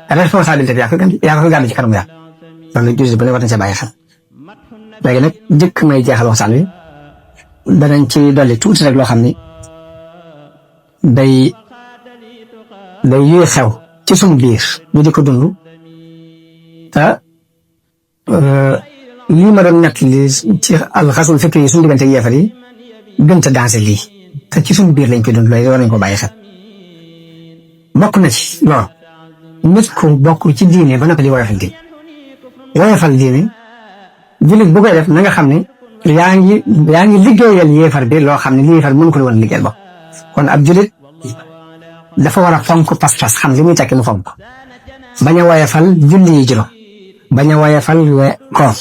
A: responsabilité bi yaa ko gàddu ci kanam yaa loolu jullit bu ne war nañ see bàyyi xel léegi nag jëkk may jeexal waxtaan wi danañ ci dolli tuuti rek loo xam ni day yuy xew ci suñu biir ñu di ko dund te lii ma doon nekk li ci alxasul fikri yi suñu diggante yeefar yi gënta dansé lii te ci suñu biir lañ koy dund loolu war nañ ko bàyyi xel bokk na ci loolu nit ku bokk ci diine ba noppi di woyofal diine jullit bu koy def na nga xam ne yaa ngi liggéeyal yéefar bi loo xam ne li yéefar mënu ko woon liggéeyal ba kon ab jullit dafa war a fonk pas-pas xam li muy tekki mu fonk bañ a woyofal julli yi juróom bañ a woyofal koor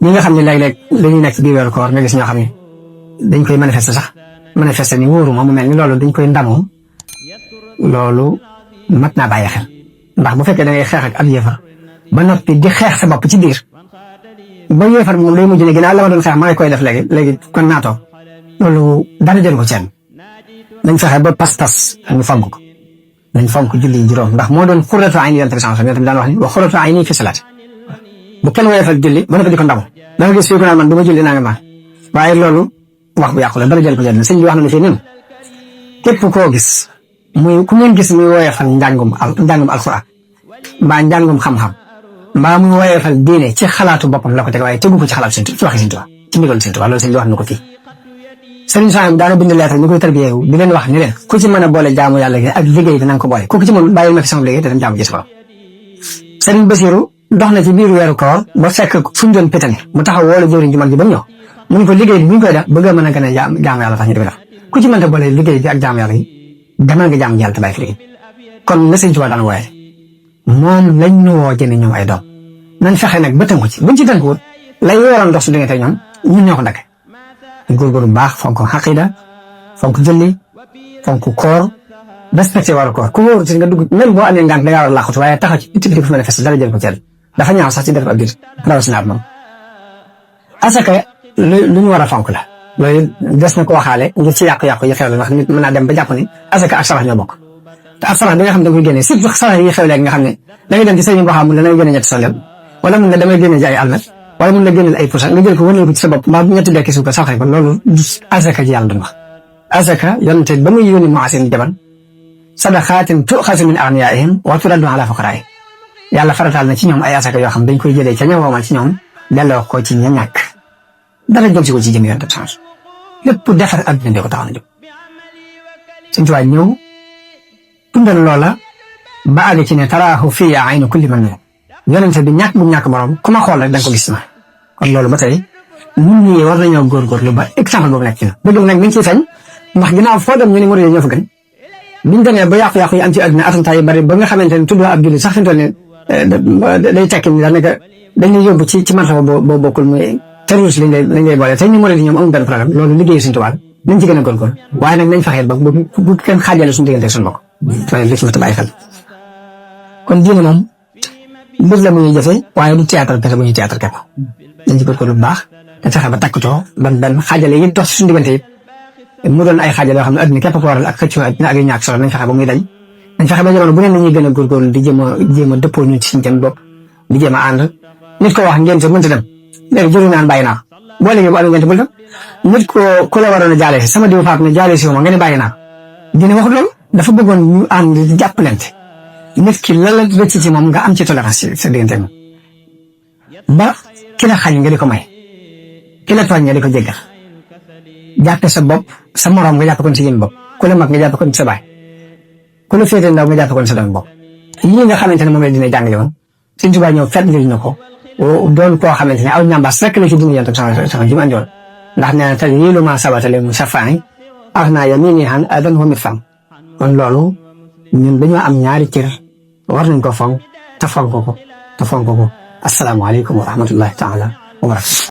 A: ñi nga xam ne léeg-léeg dañuy nekk ci biir weeru koor nga gis ñoo xam ne dañ koy manifester ni wóoruma mu mel ni loolu dañ koy ndamoo loolu mat naa bàyyi xel ndax bu fekkee da ngay xeex ak ab yéefar ba noppi di xeex sa bopp ci biir ba yéefar bi moom day mujj ne ginnaaw la ma doon xeex maa ngi koy def léegi kon naa toog loolu dara jël ko seen nañ fexe ba pas-pas ñu fonk ko nañ fonk julli juróom ndax moo doon xurratu ayni yonent bi sallallahu alayhi wasallam daan wax ni wa xurratu ayni fi salaat bu kenn woyofal julli ba noppi di ko ndamu da nga gis fii ko naan man du ma julli naa nga maan waaye loolu wax bu yàqu la dara jël ko seen sëñ bi wax na ne fii nen képp koo gis ku ngeen gis muy woyofal njàngum alxuraan mbaa njàngum xam-xam mbaa muy woyofal diine ci xalaatu boppam la ko teg waaye tegu ko ci xalaatu seen ci waxi seen tubaab ci ndigal seen tubaab loolu sëñ bi wax na ko fii sëriñ Sohaybu daana bind lettre ñu koy tarbiyeewu di leen wax ni leen ku ci mën a boole jaamu yàlla gi ak liggéey bi na nga ko boole ku ci mën bàyyil ma fi sama liggéey te dem jaamu ci sa borom sëriñ Basiru dox na ci biir weeru koor ba fekk fu ñu doon pétane mu taxaw woo la jëwriñ ju mag ji ba mu ñëw mu ne ko liggéey bi bu ñu koy def bëgg a mën a gën a jaamu yàlla tax ñu di ko def ku ci mënta boole liggéey bi ak jaamu yàlla yi demal nga jaamu yàlla te bàyyi fi liggéey kon la sëñ Tuubaa daan wooye moom lañ ñu woo jëne ñoom ay doom nañ fexe nag ba tënku ci buñ ci tënkuwut lay waroon dox su diggante ñoom ñun ñoo ko dagg góorgóorlu bu baax fonk xaqida fonk julli fonk koor respecté waru koor ku wóoru ci nga dugg même boo amee ngànt da ngaa war a làqatu waaye taxaw ci itti bi fu manifeste dara jël ko ceel dafa ñaaw sax ci def ab biir rawatina ab moom asaka lu ñu war a fonk la loolu des na ko waxaale ngir ci yàqu-yàqu yi xew la ndax nit mën naa dem ba jàpp ni asaka ak sarax ñoo bokk te ak sarax bi nga xam ne da nga koy génne surtout sarax yi xew léegi nga xam ne da ngay dem ci sëriñ boo xam ne da ngay génne ñetti solel wala mun la damay génne ji ay almet wala mun la génneel ay pusa nga jël ko wënal ko ci sa bopp mbaa ñetti dekki suukar saxee ko loolu asaka ji yàlla doon wax asaka yonente ba muy yónni Muaaz ibn Jabal sadaqaatin tu'xazu min aghniyaa'ihim wa turaddu ala fuqaraa'ihim yàlla farataal na ci ñoom ay asaka yoo xam dañ koy jëlee ca ña woomal ci ñoom delloo ko ci ña ñàkk dara jóg si ko ci jëm yoon def change lépp defar adduna bi ko taxaw na jóg Sëñ Tuubaa ñëw dundal loola ba àgg ci ne taraahu fiya aynu kulli man yonente bi ñàkk bu ñàkk borom ku ma xool rek da nga ko gis ma kon loolu ba tey ñun ñii war nañoo góorgóorlu ba exemple boobu nekk ci na dëgg nag niñ ciy fañ ndax ginnaaw foo dem ñu ne murid ñoo fa gën biñ demee ba yàqu-yàqu yi am ci àdduna attentat yi bari ba nga xamante ne tudd ab jullit sax fi mu toll nii day tekki ni daanaka dañuy yóbbu ci martaba boo bokkul muy terroriste lañ lay boole te ñu murid ñoom amuñ benn problème loolu liggéeyu Sëñ Tuubaa nañ ci gën a góorgóorlu waaye nag nañ fexeel ba bu kenn xaajale suñu diggante suñu bokk loolu li ci ma bàyyi xel kon diine moom mbir la muy jëfe waaye du théâtre kese bu ñuy théâtre képp dañ ci góorgóorlu bu baax te fexe ba takkutoo benn xaajale yi dox ci suñu diggante yi mu doon ay xaajale yoo xam ne adduna képp ko waral ak xëccoo ak yu ñàkk solo nañ fexe ba muy dañ nañ fexe ba jamono bu ne nañuy gën a góorgóorlu di jéem a dëppoo ñu ci suñu jëm bopp di jéem a ànd nit ko wax ngeen sa mënta dem léegi jëru naan bàyyi naa ko boo léegi bu amee ngeen bul dem nit ku la waroon a jaale si sama diw faat ne jaale si ma nga ne bàyyi naa ko dina wax loolu dafa bëggoon ñu ànd di jàppalante nit ki la la rëcc ci moom nga am ci tolérance sa diggante moom ba ki la xañ nga di ko may ki la tooñ nga di ko jéggal jàppe sa bopp sa morom nga jàppe kon sa yéen bopp ku la mag nga jàppe kon sa baay ku la féete ndaw nga jàppe kon sa doom bopp yii nga xamante ne moom la dina jàngale woon Sëñ Tuubaa ñëw fedd li ñu ko doon koo xamante ne aw ñambaas rek la ci dina yontam sama ji mu andiwoon ndax nee na tey yii lu ma sabatale mu safaay ak naa yamini han adan wa mit fam kon loolu ñun dañoo am ñaari cër war nañ ko fonk te fonk ko asalaamaaleykum wa rahmatullahi taala wa barakatu